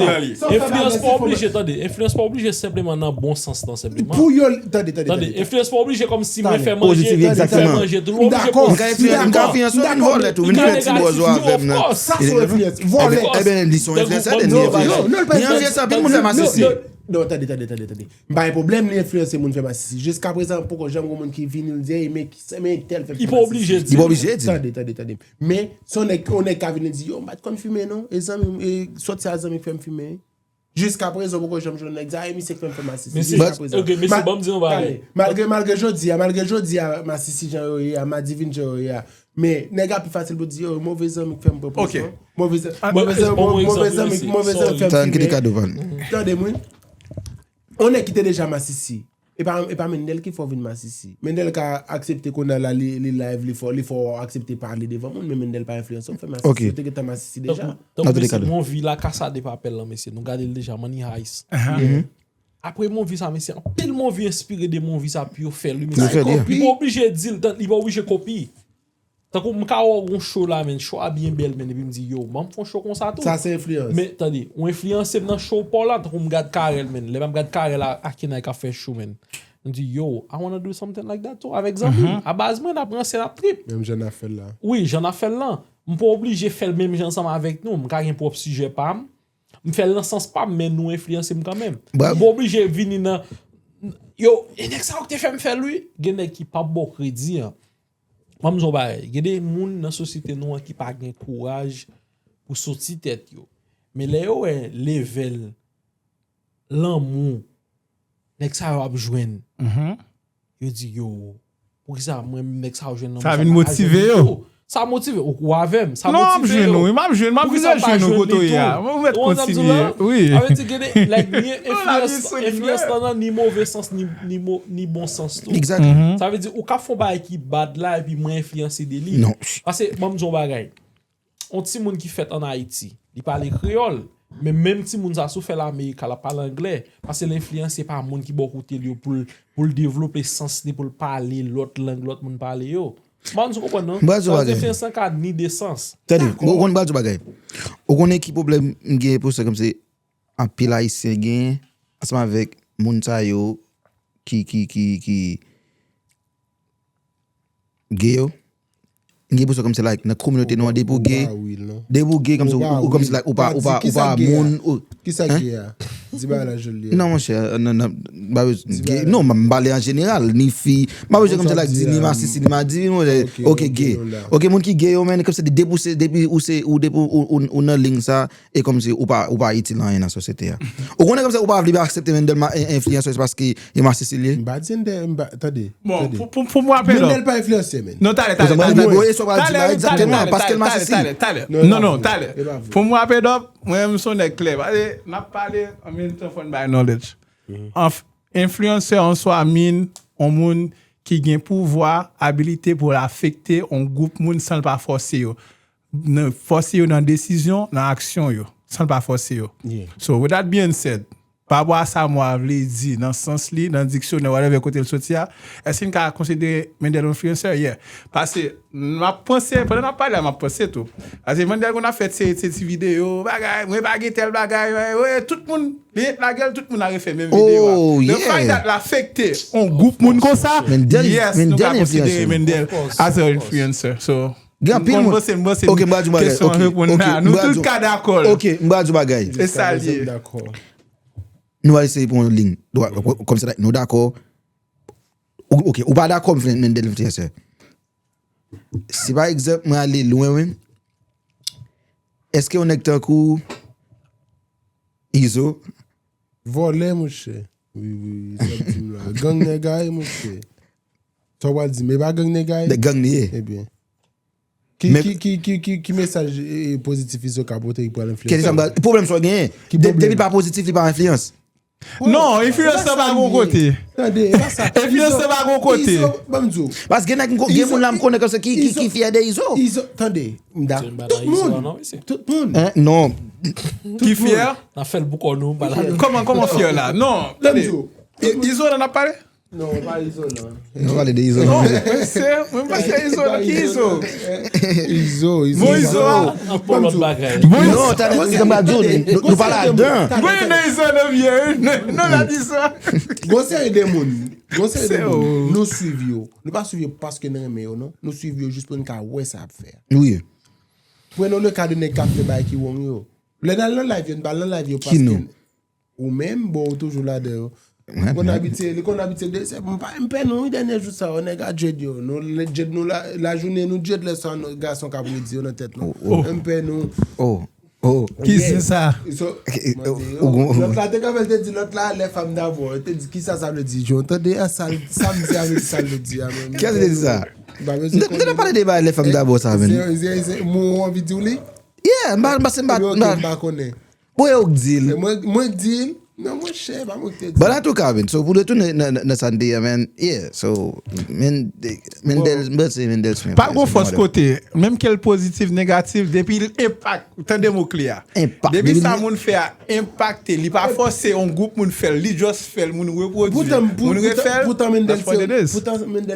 Enfliyans pa oblije, tande. Enfliyans pa oblije senpleman nan bon sans lan, senpleman. Pou yo, tande, tande, tande. Enfliyans pa oblije kòmsi mwen fè manje, mwen fè manje tou. M pa oblije pozitif. M dakò. M ka enfliyanse, m ka enfliyanse, vin vòlè tou, vin fè ti bòzo avè m nan. Sa se enfliyans. Vòlè. Ebyen, li se yon enfliyansè, li enfliyanse. Non, non, li pa enfliyanse. Li enfliyanse anpil moun fè masisi. Non, tande, tande, tande, tande. M pa gen pwoblèm li enfliyanse moun fè masisi. Jiskaprezan, poko janm gen moun ki vini l di, "Ey, men ki, men tèl fè m fè masisi." Li pa oblije di. Li pa oblije di. Tande, tande, tande. Men, si yon nèg, yon nèg ka vini di, "Yo, m pa t konn fimen, non. E zanmi m, e sòt sa zanmi k fè m fimen." Jiskaprezan, poko janm jwenn nèg sa, "Ey, misye k fè m fè masisi." Jiskaprezan. Ok, mesye, ban m di yon bagay. Malgre, malgre jodi a, malgre jodi a, masisi jan yo ye a, madivin jan yo ye a. Men, nèg la pi fasil pou di, "Yo, move zanmi k fè m pran prizon." Move zanmi, move zanmi, move zanmi k fè m fimen. Tande, mwen. Yon nèg ki te deja masisi. E pa, e pa Mendel ki fè w vin masisi. Mendel ka aksepte kounye a la, li, li live, li fè, li fè w aksepte pale devan moun, men Mendel pa enfliyanse w fè masisi. Ou te gentan masisi deja. Tankou, tankou mesye, Monvi la, Kasa de Papèl lan, mesye, nou gade l deja, Money Heist. Apre Monvi sa, mesye, anpil Monvi enspire de Monvi sa pou yo fè l, wi, mesye. Li pa oblije di l, li pa oblije kopi. Tankou m ka wè w gon show la, men, show a byen bèl, men, epi m di, "Yo, ban m fè yon show konsa tou." Sa se enfliyans. Men, tande, ou enfliyanse m nan show pa w la, tankou m gad Carel, men. Lè m ap gad Carel a, Akenay k ap fè show, men. M di, "Yo, I wanna do something like that too," avèk zanmi m. A baz mwen, n ap ranse, n ap trip. Menm jan n ap fè l la. Wi, jan n ap fè l lan. M pa oblije fè l menm jan ansanm avèk nou. M ka gen pwòp sijè pa m. M fè l nan sans pa m, men nou enfliyanse m kanmenm. M pa oblije vini nan, "Yo, e nèg sa yo k te fè m fè l, wi." Gen nèg ki p ap ba w kredi an. Ban m di w yon bagay, gen de moun nan sosyete nou an ki pa gen kouraj pou soti tèt yo. Men lè yo wè level lanmou nèg sa yo ap jwenn, yo di, "Yo, poukisa mwen menm nèg sa yo jwenn lanmou sa, m pa ka jwenn li tou?" Sa vin motive yo. Sa motive, ou, ou avè m, sa motive yo. Non, m ap jwenn ou, m ap jwenn, m ap vin jwenn ou kote w ye a. Ou mèt kontinye. Wi. Sa vle di, gen de, like, ni enfliyans, enfliyans lan nan ni move sans, ni, ni mo-, ni bon sans tou. Exactly. Sa vle di, ou ka fè yon bagay ki bad la, epi mwen enfliyanse de li. Non. Paske, ban m di yon bagay. Yon timoun ki fèt ann Ayiti, li pale kreyòl, men menm timoun sa, si w fè l Amerika, l ap pale anglè, paske l enfliyanse pa moun ki bò kote l yo pou l, pou l devlope sans li, pou l pale lòt lang lòt moun pale yo. M pa konn si w konprann, non? Sa vle di enfliyans lan ka ni de sans. Tande, ou konn, m pral di w bagay. Ou konnen ki pwoblèm m gen pou sa, kòmsi anpil Ayisyen genyen ansanm avèk moun sa yo ki, ki, ki, ki gay yo. M gen enpresyon kòmsi, like, nan kominote nou an, depi w gay, depi w gay, kòmsi ou, ou kòmsi, like, ou pa, ou pa, ou pa moun, ou... Kisa gay a? Di bagay la jan l ye a. Non, monchè, non, non, m pa bezwen, gay, non, m pale an jeneral, ni fi, m pa bezwen kòmsi, like, di ni masisi, ni madivin, monchè, ok, gay. Ok, moun ki gay yo, men, kòmsi depi w se, depi ou se, ou, depi ou, ou, ou nan liy sa, e kòmsi ou pa, ou pa itil anyen nan sosyete a. Ou konnen kòmsi ou pa vle aksepte Mendel ma-, en-, enfliyansè paske e masisi l ye? M pa di Mendel, m pa, tande, tande. Bon, pou, pou, pou m rape l. Mendel pa enfliyansè, men. Non, talè, talè, talè, talè. Bon, e sa w pral di la egzakteman, paske l masisi l. Talè, talè, talè. Non, non, talè. Pou m rape l, mwen, m se yon nèg klè. Pale, n ap pale, an menm tan, fò n bay knowledge. Anf-, enfliyansè an swa mean, yon moun ki gen pouvwa, abilite pou l afekte yon gwoup moun san l pa fòse yo. Nan, fòse yo nan desizyon, nan aksyon yo, san l pa fòse yo. So, with that being said, pa rapò a sa mo a vle di, nan sans li, nan diksyonè, whatever kote l soti a, èske n ka konsidere Mendel yon enfliyansè? Yeah. Paske, m ap panse, pandan n ap pale a, m ap panse tou. Paske Mendel konn ap fè ti, ti, ti videyo, bagay, mwen pa gen tèl bagay, mwen, mwen, tout moun, li lage l, tout moun al refè menm videyo a. The fact that l afekte yon gwoup moun konsa, yes, nou ka konsidere Mendel as an influencer. So, Gen anpil moun. Mwen panse, mwen panse kesyon an reponn la. Nou tout ka dakò. Ok, m pral di w bagay. E sa l ye. Nou al eseye pran yon liy. Kòmsi nou dakò. Ou- Ok, ou pa dakò m fè Mendel enfliyansè. Si pa egzanp, mwen ale lwen, wi. Èske yon nèg tankou Izo? Vòlè, monchè. Wi, wi, wi, sa w di m la. Gang nèg a ye, monchè. Sa w pral di m, e pa gang nèg a ye? Gang li ye. Ebyen. Ki, ki, ki, ki, ki, ki mesaj pozitif Izo ka pote ki pral enfliyanse? Pwoblèm sa w genyen. Depi l pa pozitif, li pa enfliyans. Non, enfliyans lan pa gon kote. Tande, e pa sa. Enfliyans lan pa gon kote. Ban m di w. Paske gen nèg, gen moun la m konnen kòmsa ki, ki, ki fyè de Izo. Izo, tande, m da. Tout moun. Tout moun. Non. Ki fyè? N ap fè l pou kò nou. Kòman, kòman fyè la? Non. Tande. Izo la n ap pale? Non, pa Izo non. Nou pale de Izo non. Se, mwen pa se Izo non, ki Izo? Izo, Izo. Bon Izo a. Anpil lòt bagay. Bon Izo. Non, tande, sa m ap di w, nou pa ladan. Mwen gen Izo nan vye, non la di sa. Gon seri de moun, gon seri de moun, nou swiv yo. Nou pa swiv yo paske n renmen yo non. Nou swiv yo jis pou n ka wè sa y ap fè. Wi. Prenons le cas de nèg k ap fè bagay ki wrong yo. Lè n al nan live yo, n pa al nan live yo paske ou menm, bon, ou toujou ladan yo. Li konn abitye, li konn abitye de se m pa m pè non wi dènye jou sa yo nèg a dread yo. Nou dread nou lajounen nou dread lè sa gason k ap redi yo nan tèt nou. M pè nou. Oh, oh. Ki se sa? Lòt la te kanpe l te di lòt la lè fanm dabò. Te di kisa sa vle di Jon. Tande a sa sa m di a vle di sa l vle di a menm. Kiyès te di sa? M te nan pale de bagay lè fanm dabò sa menm. Mwen anvi di w li. Yeah, m pa se m pa M pa konnen. Bon, yo k di l. Mwen k di l. Non, monchè, pa mwen k te di. But antouka, man, so pou retounen nan sa n te ye, man, yeah, so, Mendel, Mendel, mwen se Mendel Smith. Pa gon fòs kote, menm ke l pozitif, negatif, depi l enpak, tande mo kle a. Depi sa moun fè a enpakte, li pa fòse yon gwoup moun fè l, li just fè l, moun repwodui, moun refè l. Poutan Mendel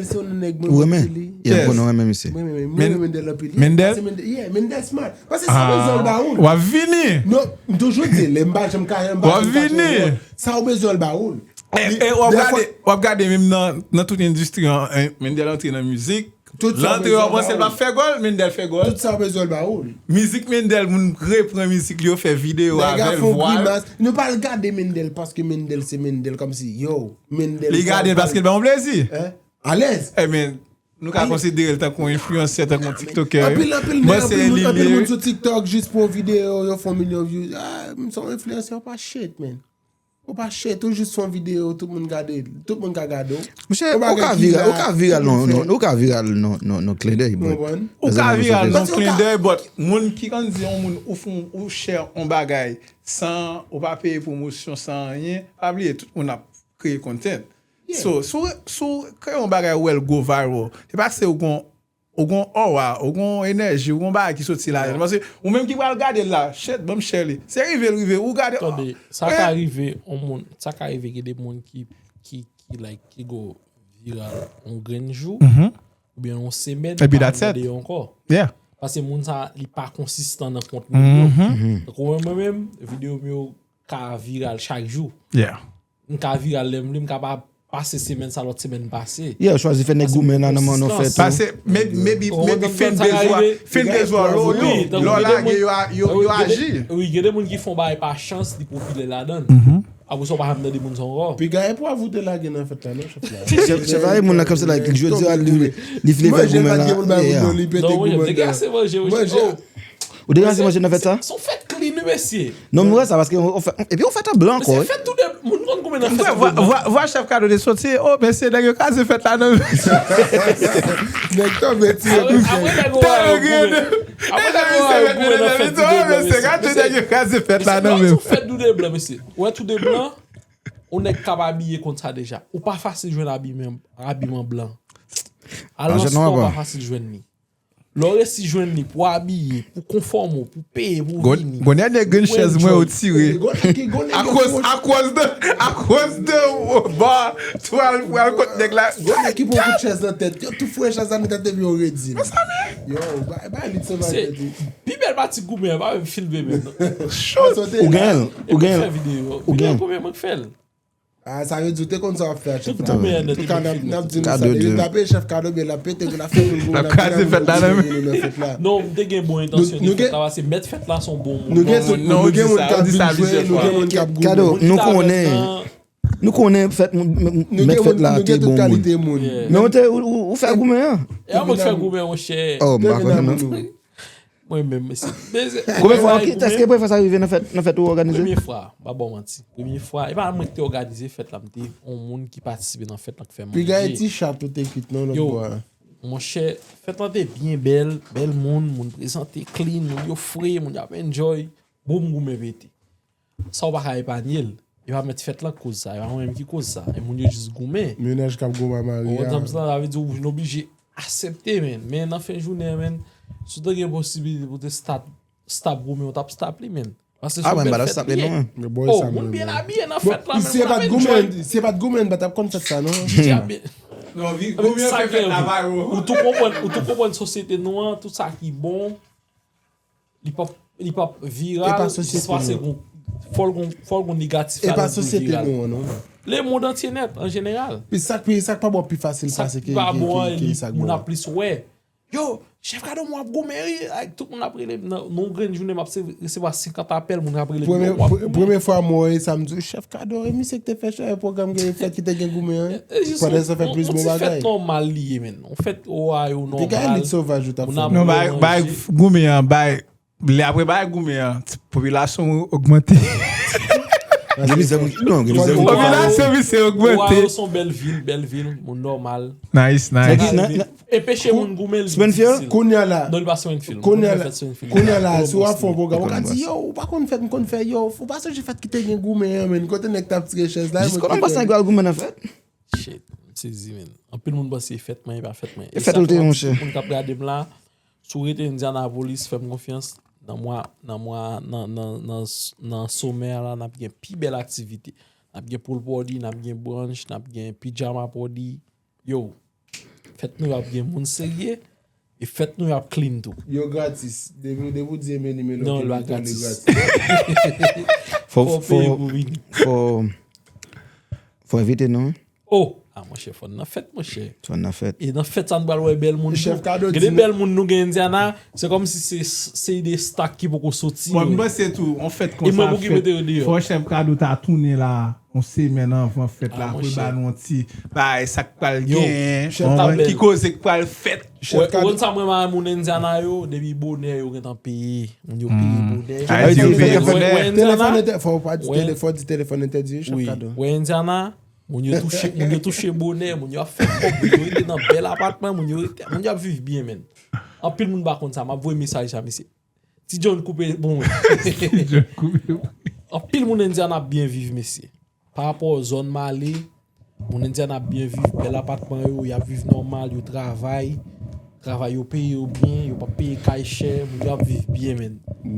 se yon nèg mwen renmen li. Yeah, mwen renmen misye. Mwen renmen Mendel anpil. Mendel? Yeah, Mendel smart. Paske sa bezwen l ba ou. W ap vini. Non, m toujou di l, m pa janm ka, m pa janm ka. W ap vini. Sa ou bezwen l ba ou. E w ap gade, w ap gade menm nan, nan tout endistri an, Mendel antre nan mizik. L antre, w ap panse l p ap fè gòl, Mendel fè gòl. Tout sa ou bezwen l ba ou. Mizik Mendel, moun repran mizik li, yo fè videyo avè l, vwa l. Nou pa al gade Mendel paske Mendel se Mendel, kòmsi, yo, Mendel. Li gade l paske l ba yon plezi. Alèz. Ebyen, nou ka konsidere l tankou yon enfliyansè, tankou yon tiktokè. Anpil, anpil, men anpil moun, anpil moun sou TikTok jis pou yon videyo, yo fè yon milyon views. Ah, m se yon enfliyansè, ou pa shit, man. Ou pa shit, ou jis fè yon videyo, tout moun gade l. Tout moun ka gade w. Monchè, ou ka viral, ou ka viral non, non, ou ka viral non, non, non, klendèy, bro. Ou ka viral non, klendèy, but moun ki konn di yon moun ou fè, ou share yon bagay san ou pa peye pwomosyon, san anyen, pa bliye tout moun ap kreye content. So, si w, si w kreye yon bagay, ou wè l go viral, se paske ou gon, ou gon aura, ou gon enèji, ou gon bagay ki soti ladan. Paske ou menm ki pral gade l la, shit, ban m share li. Se rive l rive, ou gade. Tande, sa ka rive, yon moun, sa ka rive gen de moun ki, ki, ki, like, ki go viral yon grenn jou, oubyen yon semèn, pa tande yo ankò. Paske moun sa, li pa konsistan nan kontni yo. Tankou mwen, mwen menm, videyo m yo ka viral chak jou. M ka viral lè m vle, m ka pa pase semèn sa, lòt semèn pase. Yeah, ou chwazi fè nèg goumen nan nan manno fè tou. Pase, maybe, maybe, maybe fin bezwen, fin bezwen lò yo, lò lage yo, yo aji. Wi, gen de moun ki fè yon bagay pa chans, li popilè ladan l. Apre sa, ou pa janm tande moun sa ankò. Piga e pwav ou te lage nan fèt la, non, chèf la. Chèf la, e moun nan kòmsi, like, jodi a, li vle fè goumen la. Non, mwen, m te kase manje, wi. Ou te kase manje nan fèt sa? Se yon fèt clean, wi, mesye. Non, mwen wè sa, paske, epi yon fèt an blan ankò, wi. Fèt tou de, moun konn goumen nan fèt tou de blan. Vwa chèf Kado te soti, o, mesye, nèg yo kase fèt la nan. Nèg tonbe ti yo kouche. Apre nèg yo goumen nan fèt tou de blan, mesye. Mesye, gade nèg yo kase fèt la nan. Mesye, fèt tou de blan, mesye. Ou wè tou de blan, yon nèg k ap abiye konsa deja. Ou pa fasil jwenn abiman, abiman blan. Alòske ou pa fasil jwenn li. Lè w resi jwenn li pou abiye, pou konfòme w, pou peye, pou vini. Gon dènye grenn chèz mwen yo tire. Akoz, akoz de, akoz de ba twal pral kot nèg la. Gon nèg ki pran kout chèz nan tèt. Yo tou foure chèz la nan tèt epi yo redi l. Yo, bay li sovay tèt li. Pi bèl pati goumen an pa menm filme menm. Ou gen l, ou gen l. Ou gen l. Konbyen mwen k fè l? Ah, sa vle di ou te konn sa w ap fè ak chèf la. Tout goumen an te mèt fini. N ap di nou sa, depi l tape chèf Kado, byen l ap pete, l ap fè moun goumen, l ap kraze fèt la nan men. Non, m te gen bon entansyon de fèt la, paske mèt fèt la se yon bon moun. Nou gen tout, nou gen moun k ap vin jwe, nou gen moun k ap goumen. Kado, nou konnen, nou konnen fèt, mèt fèt la te bon moun. Men ou te, ou fè goumen an. E a mwen k fè goumen, monchè. Oh, m pa konnen non. Mwen menm, mesye. Konbyen fwa, èske premye fwa sa rive nan fèt, nan fèt ou òganize? Premye fwa, m pa ba w manti. Premye fwa, e pa mwen ki te òganize fèt la, m te yon moun ki patisipe nan fèt la, ki fè manje. Piga e ti chat ou te kwit non lòt bò a. Monchè, fèt la te byen bèl, bèl moun, moun prezante clean, moun yo fre, moun y ap enjoy. Boum, goumen pete. Sa w pa ka epanye l. E pa mèt fèt la k koz sa, e pa mwen menm ki koz sa. E moun yo jis goumen. Mennaj k ap goumen a mari a. Ou konprann sa, sa vle di ou vin oblije aksepte, men. Men nan fen jounen an, men, si w te gen posibilite pou w te stop, stop goumen, ou t ap stop li, men. Paske se yon bèl fèt li ye. Oh, moun byen abiye nan fèt la, men, moun ap enjoy. Si se pa t goumen, n pa t ap konn fèt sa, non. Didye ap byen. Non, goumen fè fèt la pa yo. Ou tou konprann, ou tou konprann sosyete nou an, tout sa ki bon, li p ap, li p ap viral, jis paske gon, fò l gon, fò l gon negatif ladan l pou l viral. E pa sosyete nou an, non. Le mond antye nèt, an jeneral. Pi sa k pi, sa k pa bon pi fasil pase ke, ke, ke, ke sa k bon. Moun ap plis wè. Yo, chèf Kado, mwen ap goumen wi. Like, tout moun ap rele m nan, nan yon grenn jounen, m ap se-, resevwa senkant apèl, moun ap rele m, yo, mwen ap goumen. Premye fwa mwen wè sa, m di, chèf Kado, e misye ki te fè chè pwogram gen fèt ki te gen goumen an. Pandan sa fè plis bon bagay. Yon ti fèt nòmal li ye, men. Yon fèt Ohio nòmal. Te gen lit sovaj ou t ap fè. Non, bay, bay goumen an, bay, lè apre bay goumen an, ti popilasyon ogmante. Gen mizè pou, non, gen mizè pou. Popilasyon misye ogmante. Ohio se yon bèl vil, bèl vil, moun nòmal. Nice, nice. Enpeche moun goumen, li difisil. Springfield? Kounye a la. Non, li pa Springfield. Kounye a la, si w ap fè yon pwogram, ou ka di, yo, ou pa konn fèt, m konn fè, yo, ou pa sonje fèt ki te gen goumen an, men, kote nèg t ap tire chèz la. Jis konnen m panse nèg yo al goumen nan fèt. Shit, m sezi, men. Anpil moun panse e fèt mwen, e pa fèt mwen. E fèt ou te, monchè. Moun k ap gade m la, si w rete Indianapolis, fè m konfyans, nan mwa, nan mwa, nan, nan, nan, nan somè a la, n ap gen pi bèl aktivite. N ap gen pool party, n ap gen brunch, n ap gen pijama party. Yo, fèt nou ap gen moun serye, e fèt nou ap clean tou. Yo gratis. Depi, depi w di Emeni Melo, non, li pa gratis. Fò, fò, fò, fò envite nou, wi. Oh! Ah, monchè, fò n nan fèt, monchè. Fò n nan fèt. E nan fèt sa, nou pral wè bèl moun tou. Chèf Kado di nou. Gen de bèl moun nou gen Indiana, se kòmsi se, se de stock ki poko soti. Bon, m panse tou, yon fèt konsa fèt. Fò chèf Kado ta tounen la. Yon semèn anvan fèt la, pou l ba nou yon ti bagay, sa k pral genyen, ki koze k pral fèt. Ou konn sa mwen renmen moun Indiana yo, depi bonè yo gentan peye. Moun yo peye bonè. Telefòn entè-, fò w pa di telefòn, di telefòn entèdi, chèf Kado. Wè Indiana, moun yo touche, moun yo touche bonè, moun yo ap fè kòb, moun yo rete nan bèl apatman, moun yo rete, moun yo ap viv byen, men. Anpil moun pa konn sa, m ap voye mesaj sa, mesye. Ti John koupe bon. Ti John koupe bon. Anpil moun Indiana ap byen viv, mesye. Pa rapò zòn m ale, moun Indiana ap byen viv, bèl apatman yo, y ap viv nòmal, yo travay, travay yo peye yo byen, yo p ap peye kay chè, moun yo ap viv byen, men.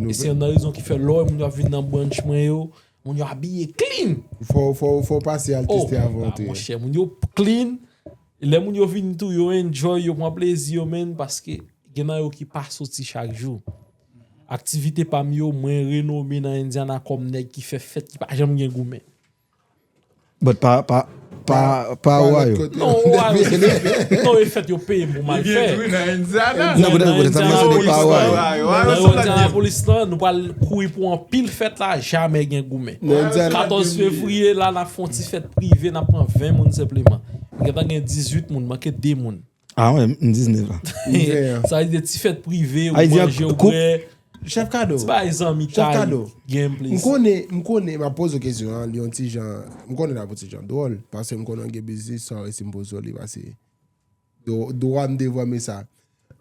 E se youn nan rezon ki fè lè w wè moun yo ap vin nan brunch mwen yo, moun yo abiye clean. Fò, fò, fò w pase al teste avan w antre. Oh, monchè, moun yo clean, lè moun yo vini tou, yo enjoy, yo pran plezi yo, men, paske gen nan yo ki pa soti chak jou. Aktivite pa m yo, mwen renome nan Indiana kòm nèg ki fè fèt, ki pa janm gen goumen. But pa, pa, pa, pa Ohio. Non, Ohio, se fèt. Non, e fèt yo peye m pou m al fè. Li gen tou nan Indiana. Non, but, but, sa m panse de pa Ohio. Nan Indianapolis lan, nou pral kouri pou anpil fèt la, jamè gen goumen. Katòz fevriye la, n ap fè yon ti fèt prive, n ap pran ven moun senpleman. Gentan gen dizuit moun, manke de moun. Ah, wi, m diznèf la. Sa vle di ti fèt prive, ou manje, ou bwè. Chèf Kado. Ti bagay zanmitay, gen plezi. M konnen, m konnen, m ap poze w kesyon an, li yon ti jan, m konnen l ap yon ti jan dwòl, paske m konnen w gen biznis, sa w resi m poze w li, paske dwa, dwa m devwa men sa.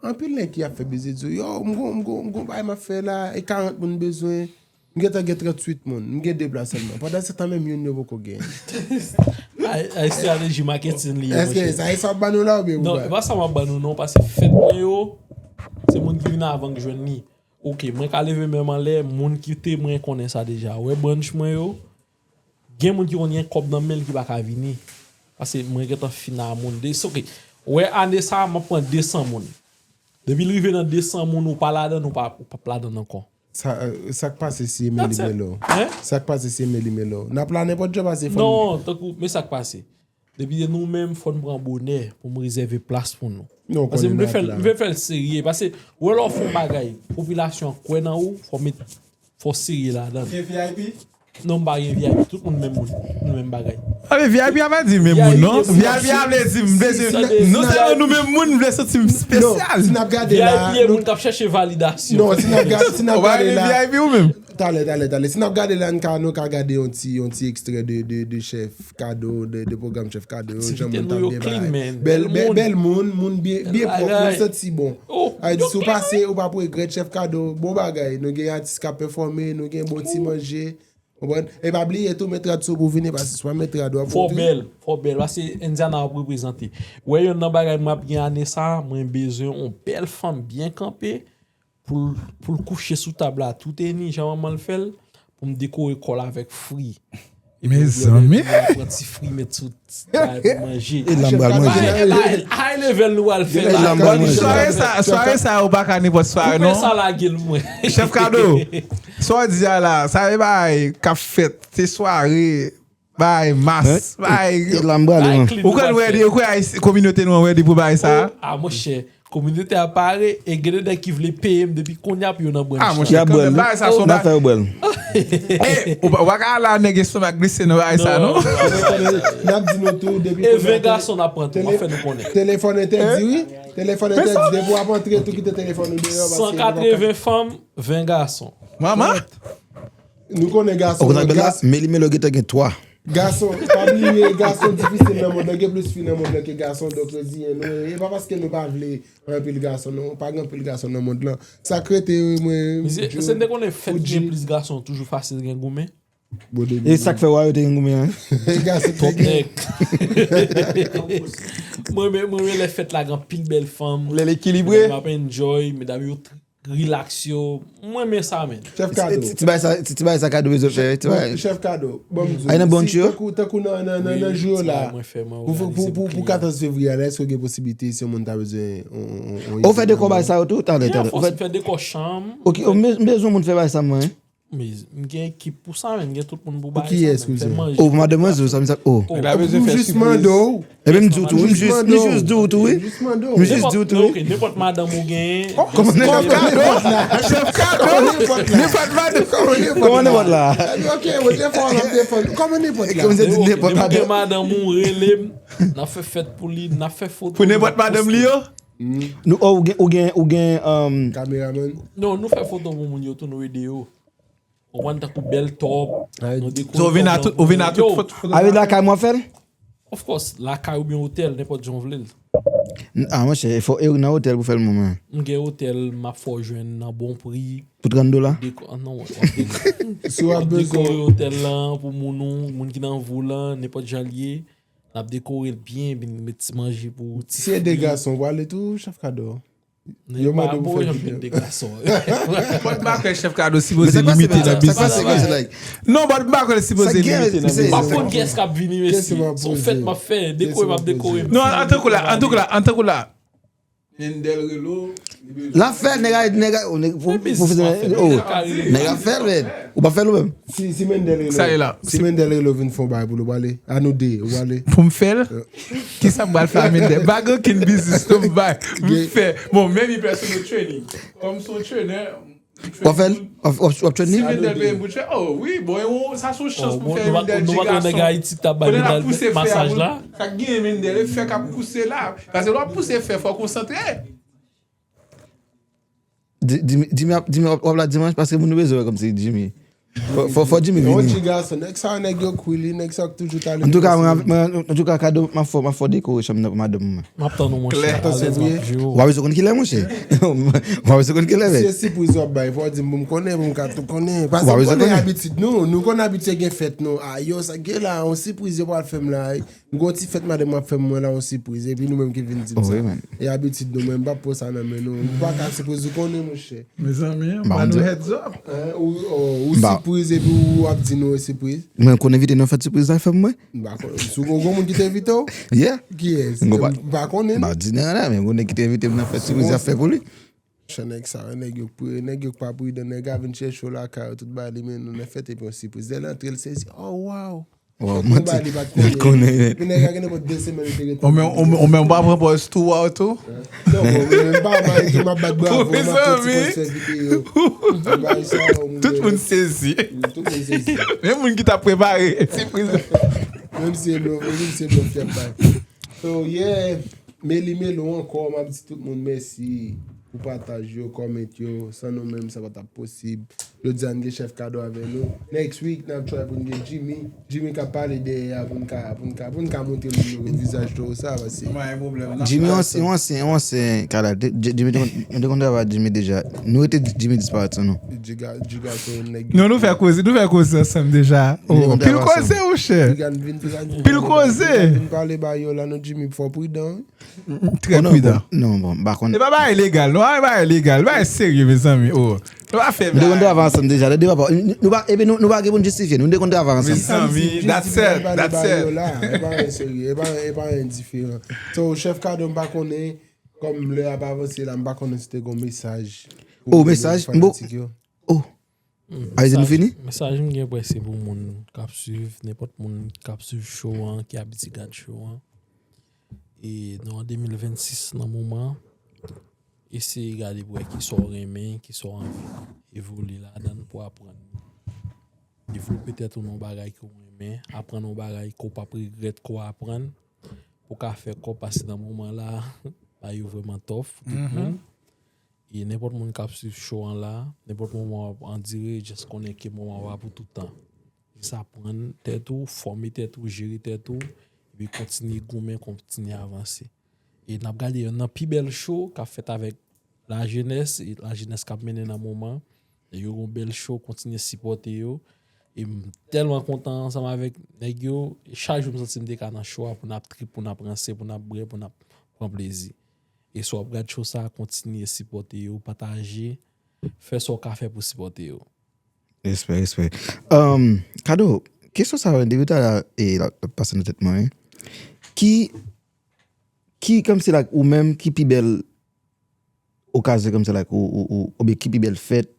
Anpil nèg ki ap fè biznis di w, yo, m gon, m gon, m gon bagay m ap fè la, e karant moun m bezwen. M gentan gen tranntuit moun. M gen de plas sèlman. Pandan se tan, menm youn yo poko gen. Ay, ay, estrateji maketin li ye, monchè. Èske sa e sa w ap ban nou la oubyen... Non, e pa sa m ap ban nou non, paske fèt mwen yo, se moun ki vin avan k jwenn li. Oke, mwen ka leve men m anlè, moun ki te mwen konnen sa deja. Wè brunch mwen yo, gen moun ki konn gen kòb nan men l ki pa ka vini. Paske mwen gentan fin a moun de, oke. Wè ane sa a, m ap pran de san moun. Depi l rive nan de san moun, ou pa ladann, ou pa, ou p ap ladann ankò. Sa, sa k pase si Emeli Melo? Sa k pase si Emeli Melo? N ap la nenpòt jan pase fò n. Non, tankou, men sa k pase. Depi se nou menm, fò n pran bonè pou m rezève plas pou nou. Paske m vle fè l, m vle fè l serye. Paske, wè lè w fè yon bagay, popilasyon an kwè nan ou, fò w met, fò w serye ladan l. Gen V I P? Non, m pa gen V I P. Tout moun menm moun. Nou menm bagay. A, men V I P a pa di menm moun, non. V I P a vle di, m vle di, non sèlman nou menm moun, m vle santi m espesyal. Si n ap gade la, V I P e moun k ap chèche validasyon. Non, si n ap gade, si n ap gade la. Ou pa vle V I P ou menm? Talè, talè, talè. Si n ap gade la, n ka, nou ka gade yon ti, yon ti ekstrè de, de, de chèf Kado, de, de pwogram chèf Kado, yon jan moun t ap byen bay. Bèl, bèl, bèl moun, moun byen, byen pwòp, moun santi bon. A di, si w pase, ou p ap regrèt chèf Kado. Bon bagay. Nou gen atis k ap pèfòme, nou gen bon ti manje. Konprann? E pa bliye tou, met rad sou pou vini, paske si w pa met rad, w ap. Fò w bèl, fò w bèl, paske Indiana w ap reprezante. Wè, yonn nan bagay mwen ap gen ane sa, mwen bezwen yon bèl fanm byen kanpe pou l, pou l kouche sou tab la, tout eni, jan manman l fè l, pou m dekore kò l avèk fri. Mezanmi. Pran ti fri, met sou tab pou manje. E la m pral manje. High level nou al fè la. E la m pral manje. Sware sa, sware sa, ou pa ka nenpòt sware, non. Koupe sa lage l, mwen. Chèf Kado, sa w di a la, sa e bagay k ap fèt, se sware, bagay mas, bagay. E la m pral, ou kwè nou ready, ou kwè Ayisyen, kominote nou an ready pou bagay sa? A, monchè, kominote a pare, e gen de nèg ki vle peye m depi kounye a pou yo nan branch la. A, monchè, kanmenm, bagay sa se yon bagay. N ap fè yo bwè l. E, ou pa, ou pa ka al la nèg estomak glise nan bagay sa, non? N ap di nou tou, depi kounye a, e ven gason n ap pran tou, m ap fè nou konnen. Telefòn entèdi, wi. Telefòn entèdi, depi w ap antre tou, kite telefòn ou deyò, paske san katreven fanm, ven gason. Manman? Nou konnen gason. Ou konn nan bèl la, Meli Melo gentan gen twa. Gason, pa bliye, gason difisil nan mond lan, gen plis fi nan mond lan ke gason, donk yo di, nou, e pa paske nou pa vle anpil gason, non, pa gen anpil gason nan mond lan. Sa k rete, mwen, misye, se te konnen fèt gen plis gason, toujou fasil gen goumen. E sa k fè wa yo te gen goumen an? Gason te gen. Mwen, mwen, mwen, lè fèt la, gen anpil bèl fanm. Lè l ekilibre. Medam ap enjoy, medam yo relax yo. Mwen renmen sa, men. Chèf Kado. Ti, ti bagay sa, ti, ti bagay sa Kado bezwen fè, ti bagay. Chèf Kado, ban m di w, si tankou, tankou nan, nan, nan, nan jou yo la, pou, pou, pou, pou katòz fevriye a, èske w gen posiblite si yon moun ta bezwen yon, yon, yon... Ou fè dekò bagay sa yo tou? Talè, talè. Ou fè dekò chanm. Ok, m bezwen moun fè bagay sa mwen. Men, m gen ekip pou sa, men, m gen tout moun pou bagay sa, men, fè manje. O, pou madanm mwen, sa, sa, o. Nèg la bezwen fè sipriz. Ebyen, m di w tou, wi, m jis, m jis di w tou, wi. M jis di w tou, wi. Ok, nenpòt madanm ou genyen. Kòman nenpòt la? Chèf Kado. Nenpòt madanm. Kòman nenpòt la? Ok, mwen te fò, mwen te fò. Kòman nenpòt la? Kòman se di nenpòt madanm? Depi w gen madanm ou, rele m. N ap fè fèt pou li, n ap fè foto. Pou nenpòt madanm li yo? Nou, o, ou gen, ou gen, ou gen, um, kameramann? Non, nou fè foto pou moun yo tou, nou ede yo. Ou konprann, tankou bèl tòp. So, ou vin a tout, ou vin a tout foto, foto. Avè lakay mwen fè l? Of course, lakay oubyen otèl, nenpòt jan w vle l. A, monchè, fò e nan otèl pou fè l, mwen. M gen otèl, m ap fè w jwenn nan bon pri. Pou trant dola? Deko-, a, non, w ap deko-, si w ap dekore otèl lan pou moun ou, moun ki nan vi w lan, nenpòt jan l ye. N ap dekore l byen, vin met ti manje pou ti fi. Si e de gason, w ale tou, Chèf Kado. Yo mande pou fè videyo. Mwen pa kwè Chèf Kado si poze limite nan biznis la. Mwen pa kwè Chèf Kado si poze limite nan biznis la. Non, but mwen pa kwè si poze limite nan biznis la. M ap konn kiyès k ap vini, mesi. Se yon fèt m ap fè, dekore m ap dekore. Non, an tankou la, an tankou la, an tankou la. Mendel relo. L ap fè, nèg a, nèg a, o, nèg, pwofesè, o, nèg ap fè l, men ou pa fè l ou menm. Si, si Mendel relo, sa e la. Si Mendel relo vin fè yon bagay pou l, ou pale. A nou de, ou pale. Pou m fè l? Kisa m pral fè a Mendel? Pa gen okenn biznis non m bay. M fè. Bon, men li personal training. Kòm se yon trainer, w ap fè l? W ap, w ap, w ap train li? Si Mendel peye m pou train, o wi, bon, e ou, sa se yon chans pou fè Mendel ti gason. Konnen l ap pouse fè a, sa k gen Mendel, e fè k ap pouse la. Paske lè w ap pouse fè, fò w konsantre. Di-, Jimmy, Jimmy ap, Jimmy ap, w ap la dimanch paske moun yo bezwen wè kòmsi Jimmy. Fò, fò, fò Jimmy vini. Yon ti gason, nèg sa, nèg yo kwi li, nèg sa toujou talè. Antouka, mwen, mwen, antouka, Kado, m ap fè, m ap fè dekore chanm nan pou madanm mwen. M ap tann ou, monchè. Klè. Alèz, m ap jwe w. W ap bezwen konn kilè, monchè. W ap bezwen konn kilè, men. Se sipriz w ap bay, fò w di m pou m konnen, pou m ka tou konnen. Paske m konnen abitid nou, nou konn abitye gen fèt nou. A, yo, sa gen la, yon sipriz yo pral fè m la. M gen yon ti fèt madanm mwen ap fè mwen la, yon sipriz. Epi nou menm ki vin di m sa. E abitid nou, mwen, m p ap pran sa nan men nou. M pa ka sipriz, ou konnen, monchè. Mezanmi, ban nou heads up. Ou, ou sipriz epi ou ap di nou sipriz. Mwen konn envite nan fèt sipriz la, fè mwen. M pa konnen. Si w gen yon moun ki te envite w? Yeah. Kiyès? M pa konnen. M pa di nan la, men yon nèg ki te envite m nan fèt sipriz la fè pou li. Chan nèg sa yo, nèg yo k pri, nèg yo k pa pridan, nèg a vin chèche w lakay ou, tout bagay li mennen w nan fèt, epi yon sipriz. Lè l antre, l sezi, oh, wow! Wow, Fèt nou ba li pa t konnen. Men nèg la gen nenpòt de semèn li te rete. Ou menm ou menm pa pran pòz tou, wow tou. Non, bon, men m pa mal tou, m ap bat bravo, m ap fè ti pòz fè videyo. Bagay sa yo, Tout moun sezi. Tout moun sezi. Menm moun ki t ap prepare sipriz. Menm si e blòf, menm si e blòf y ap bay. So, yeah, Meli Melo ankò, m ap di tout moun mèsi pou pataj yo, comment yo. San nou menm, sa pa t ap posib. Jodi a, n gen chèf kado avè nou. Next week, n ap try pou n gen Jimmy. Jimmy k ap pale dèyè a pou n ka, pou n ka, pou n ka montre moun yo vizaj tou sa, paske Mwen gen pwoblèm nan. Jimmy, yon ansyen, yon ansyen, yon ansyen kado. Jimmy, nou te konn travay Jimmy deja. Nou rete Jimmy disparat san nou. Jiga, Jiga se yon nèg. Non, nou fè koze, nou fè koze ansanm deja. Oh, pil koze, monchè. Pil koze. Vin pale ba yo la, non, Jimmy, fò pridan. Trè pridan. Non, bon, m pa konn. E pa bagay legal, non, e bagay legal, bagay serye, mezanmi. Oh, nou pa fè Nou te konn travay ansanm deja. Nou te pa, nou pa, epi nou, nou pa gen pou n jistifye. Nou te konn travay ansanm. Mezanmi, that's it, that's it. E pa yon serye, e pa, e pa yon diferan. So, chèf kado, m pa konnen, kòm lè ap avanse la, m pa konnen si te gon mesaj. Oh, mesaj? M bo- Oh. Ayiti, nou fini? Mesaj m gen prèske pou moun k ap swiv, nenpòt moun k ap swiv show an, ki abitye gad show an. E nou an de mil vennsis nan moman, eseye gade pou wè kisa w renmen, kisa w anvi evolye ladan l pou aprann. Devlope tèt ou nan yon bagay ke w renmen, aprann yon bagay ke w p ap regrèt ke w aprann, pou w ka fè kòb, paske nan moman la, bagay yo vrèman tough pou tout moun. E nenpòt moun k ap swiv show an la, nenpòt moman w ap andire, just konnen ke moman w ap pou tout tan. Jis aprann tèt ou, fòme tèt ou, jere tèt ou, epi kontinye goumen, kontinye avanse. E n ap gade yonn nan pi bèl show k ap fèt avèk lajenès, e lajenès k ap mennen nan moman. Nèg yo gon bèl show, kontinye sipòte yo. E m tèlman kontan ansanm avèk nèg yo, e chak jou m santi m te ka nan show a pou n ap trip, pou n ap ranse, pou n ap bwè, pou n ap pran plezi. E si w ap gad show sa, kontinye sipòte yo, pataje, fè sa w ka fè pou sipòte yo. Respè, respè. Um, Kado, kesyon sa yo, depi talè e l ap pase nan tèt mwen, wi. Ki, ki, kòmsi, like, ou menm, ki pi bèl okazyon, kòmsi, like, ou, ou, ou, oubyen ki pi bèl fèt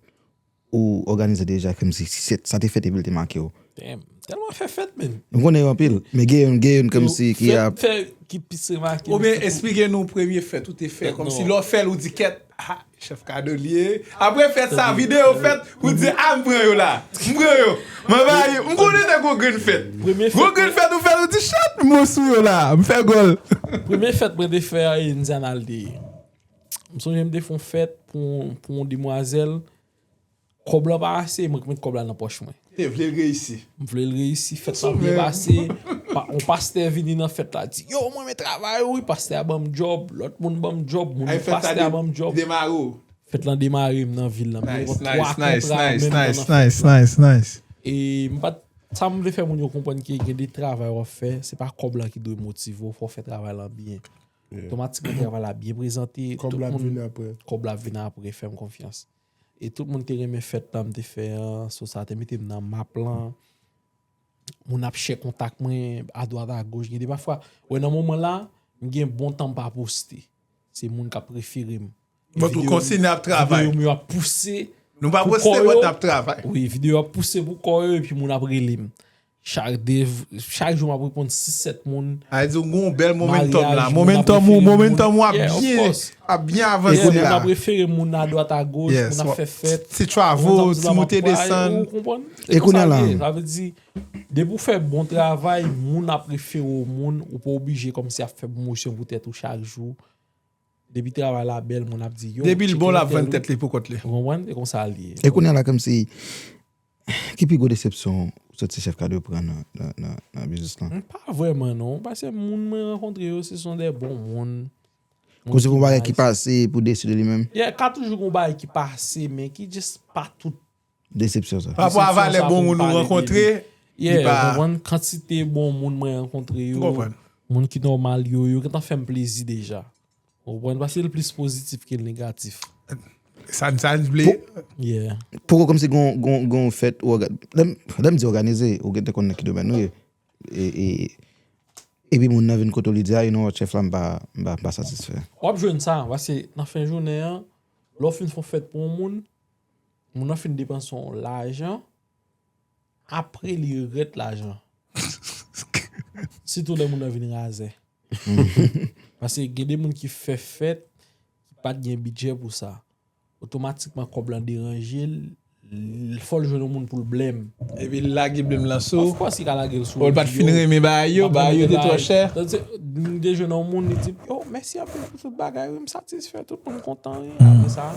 ou òganize deja, kòmsi, si sa te fèt epi l te make w? Damn, tèlman fè fèt, men. M konnen yo anpil, men gen youn, gen youn kòmsi ki ap. Fèt ki plis remake. Oubyen eksplike nou premye fèt ou te fè, kòmsi lè w fè l ou di kèt, ah, chèf Kado l ye. Apre fèt sa, videyo fèt, ou di, ah, m pran yo la. M pran yo. M anvayi, m konnen nèg gwo grenn fèt. Gwo grenn fèt ou fè l, ou di, chat, m sou yo la. M fè gòl. Premye fèt mwen te fè a, e Indiana l te ye. M sonje m te fè yon fèt pou, pou yon demwazèl. Kòb la pa ase, mwen k met kòb la nan pòch mwen. Te vle l reyisi. M vle l reyisi, fèt la byen pase. Pa, yon pastè vini nan fèt la, di, yo, mwen renmen travay ou, wi, pastè a ban m djòb, lòt moun ban m djòb, moun pastè a ban m djòb. Fèt lan demare, m nan vil lan. M gen twa kontra an menm tan nan fèt. Nice, nice, nice. E m pa t, sa m vle fè moun yo konprann ke gen de travay w ap fè, se pa kòb la ki dwe motive w, fò w fè travay lan byen. Otomatikman, travay la byen prezante, kòb la ap vin apre. Kòb la ap vin apre, fè m konfyans. E tout moun te renmen fèt la m te fè an, so sa te mete m nan map lan. Moun ap share kontak mwen, adwat agoch. Gen de pafwa, wè nan moman la, m gen bon tan m pa poste. Se moun k ap refere m. But ou kontinye ap travay. Videyo m yo ap pouse. Nou pa poste, but n ap travay. Wi, videyo ap pouse pou kò yo, epi moun ap rele m. Chak de, chak jou m ap reponn sis sèt moun. A di w gon bèl momentum la. Momentum ou, momentum ou ap byen, ap byen avanse la. Moun ap refere moun adwat agoch, moun ap fè fèt. Ti travel, ti moute desann. Ou konprann? E kounye a la. Sa vle di, depi w fè bon travay, moun ap refere w moun, ou pa oblije kòmsi ap fè pwomosyon pou tèt ou chak jou. Depi travay la bèl, moun ap di, yo. Depi l bon, l ap vann tèt li pou kont li. Ou konprann? E konsa l ye. E kounye a la, kòmsi, ki pi gwo desepsyon ou santi chèf Kado pran nan, nan, nan, nan biznis lan? Pa vrèman non, paske moun mwen rankontre yo, se son de bon moun. Kòmsi gon bagay ki pase pou desi de li menm? Yeah, ka toujou gon bagay ki pase, men ki just pa tout. Desepsyon sa. Pa rapò a valè bon moun ou rankontre. Yeah, ou konprann kantite bon moun mwen rankontre yo. Moun ki nòmal yo, yo gentan fè m plezi deja. Ou konprann? Paske l plis pozitif ke l negatif. Sa n, sa n vle. Yeah. Poko kòmsi gon, gon, gon fèt ou òga-, lè m, lè m di òganize, ou gentan konn nan ki domèn ou ye. E, e, epi moun nan vin kote w, li di, a, you know what, chèf la, m pa, m pa, m pa satisfè. W ap jwenn sa, paske nan fen jounen an, Lè w fin fè yon fèt pou yon moun, moun nan fin depanse yon lajan, apre li regrèt lajan. Sitou lè moun nan vin razè. Paske gen de moun ki fè fèt, ki pa t gen bidjè pou sa. Otomatikman, kòb lan deranje l, l- fò l jwenn yon moun pou l blame. Epi l lage blame lan sou. Of course, li ka lage l sou Ou l pa t fin renmen bagay yo, bagay yo te twò chè. Tandis, m deja nan yon moun, li di, yo, mèsi anpil pou tout bagay, wi, m satisfè, tout moun kontan, wi. Apre sa,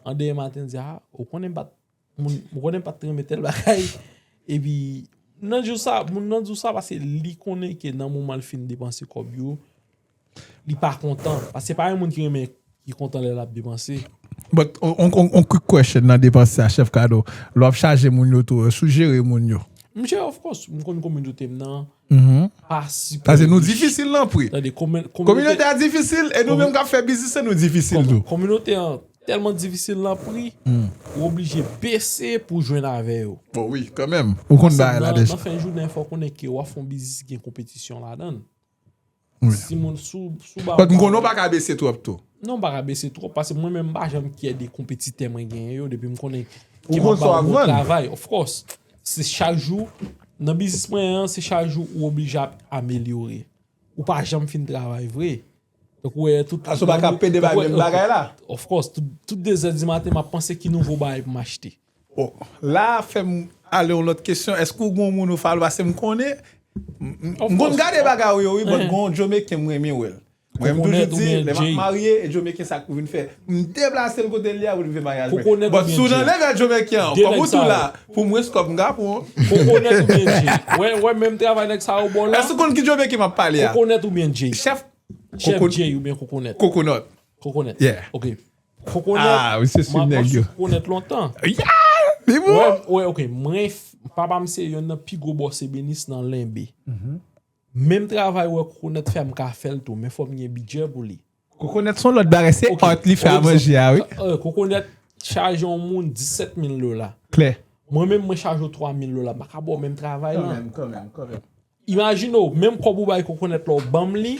an demen maten, l di, a, ou konnen m pa t moun, ou konnen m pa t renmen tèl bagay. Epi, nan jou sa, moun nan di w sa, paske li konnen ke nan moman l fin depanse kòb yo, li pa kontan. Paske se pa yon moun ki renmen, ki kontan lè l ap depanse. But, on, on, on, on quick question nan depanse a, Chef Kado. Lè w ap chaje moun yo tou, sou jere moun yo. M jere, of course, m konn kominote m nan. Mhm. Pa si Paske nou difisil nan pri. Tande, komi- Kominote a difisil, e nou menm k ap fè biznis, se nou difisil tou. Kominote an tèlman difisil nan pri, ou oblije bese pou jwenn avè yo. Bon, wi, kanmenm. Ou konn bagay la Nan deja. Nan fen jounen, fò w konnen ke w ap fè yon biznis ki gen konpetisyon ladan l. Wi. Si moun sou sou ba But m konnen w pa ka bese twòp tou. Non, m pa ka bese twòp, paske mwen menm m pa janm kyè de konpetitè mwen genyen yo, depi m konnen Ou ke konn m sa w ap ap ba yon bon vann. Travay, of course. Se chak jou, nan biznis mwen an, se chak jou ou oblije ap amelyore. Ou pa janm fin travay vre. Donk, ou wè tout Paske w pa ka pede bay menm bagay la. Of course, tout, tout de zè di maten, m ap panse ki nouvo bagay pou m achte. Oh, la fè m ale yon lòt kesyon. Èske ou gon moun ou follow? Paske m konnen, m m- m konn gade bagay ou yo, wi, but gon Jamaican m renmen wè l. Mwen, m toujou di, lè m ap marye, e Jamaican sa k pou vin fè. M deplase l kote l ye a pou l vin fè maryaj mwen. But si w nan level Jamaican an, kòm ou tou la, pou mwen, se kòb m ka pran. Kokonèt oubyen Jay? Wè, wè, menm travay nèg sa yo ba w la. Èske w konn ki Jamaican m ap pale a? Kokonèt oubyen Jay? Chef Chef Kokon- Jay oubyen Kokonèt? Kokonòt. Kokonèt. Yeah. Ok. Kokonèt, Ah, misye swiv m ap nèg yo. Kokonèt lontan. Yeah! Li bon. Wè, wè, ok. Mwen, f- papa m se youn nan pi gwo bòs ebenis nan Lenbe. Menm travay wè Kokonèt fè, m ka fè l tou, men fò m gen bidjè pou li. Kokonèt se yon lòt bagay, se Ok. art li fè a manje a, wi. Eh, Kokonèt chaje yon moun disèt mil dola. Klè. Mwen menm, mwen chaje w twa mil dola. M pa ka ba w menm travay lan. Kanmenm, kanmenm, kanmenm. Imajine w, menm kòb ou bay Kokonèt la, w ban m li,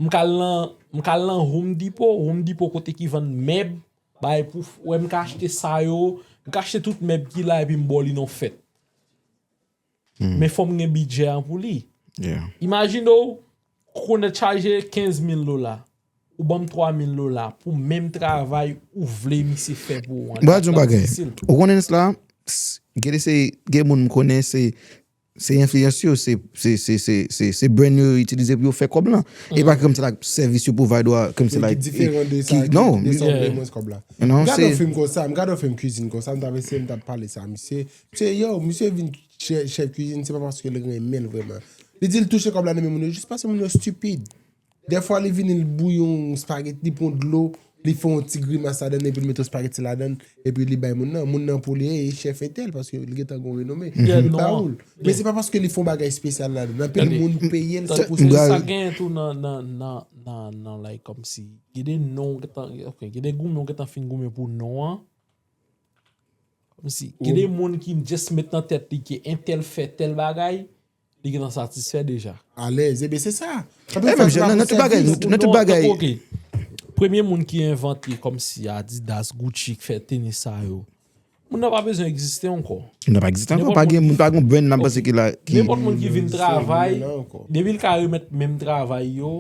m ka al nan, m ka al nan Home Depot, Home Depot kote ki vann mèb, bay pou f- wè, m ka achte sa yo, m ka achte tout mèb ki la epi m ba w li nan fèt. Men fò m gen bidjè an pou li. Yeah. Imajine w, Kokonèt chaje kenz mil dola. Ou ban m twa mil dola pou menm travay ou vle misye fè pou ou an. Mwen di yon Sa bagay. Difisil. Ou konnen sa la, s- gen de se, gen moun m konnen se se enfliyans yo, se se se se se se brand yo itilize pou yo fè kòb lan. E pa kòm se la sèvis yo provide ou a, kòm se Men la ki diferan de sa, ki non, de sa you ou Yeah. peye mwens kòb la. non, M gade yon se fim konsa, m gade yon fim kwizin konsa, m t ap eseye, m t ap pale sa, misye, misye, yo, misye vin chè- chèf kwizin, se pa paske l renmen l vrèman. Li di l touche kòb la nan men moun yo, jis paske moun yo stupid. Dèfwa li vini, li bouyi yon spaghetti, li pran dlo, li fè yon ti grimas ladan, epi li mete yon spaghetti ladan, epi li bay moun nan. Moun nan pou li, e chèf entèl, paske li gentan gon renome. Yeah, Li pa non. ou l. Men se pa paske li fè yon bagay espesyal ladan. Anpil Gade. Moun peye l se Tande, pou tande sa. Sa gen tou nan, nan, nan, nan, nan, like, kòmsi. Gen de non, gentan, ok, gen de goumen, ou gentan fin goumen pou non an. Kòmsi, gen de moun ki just met nan tèt li ke entèl fè tèl bagay, li gentan satisfè deja. Alèz, ebyen se sa. E menm jan, nan, nan tout bagay, nan tout bagay. Ok. Premye moun ki envante kòmsi Adidas, Gucci, ki fè tenis sa yo. Moun nan pa bezwen egziste ankò. Nou pa egziste ankò, pa gen moun, pa gen brand nan panse ki la ki Nenpòt moun ki vin travay, moun nan ankò. Depi l ka remèt menm travay yo,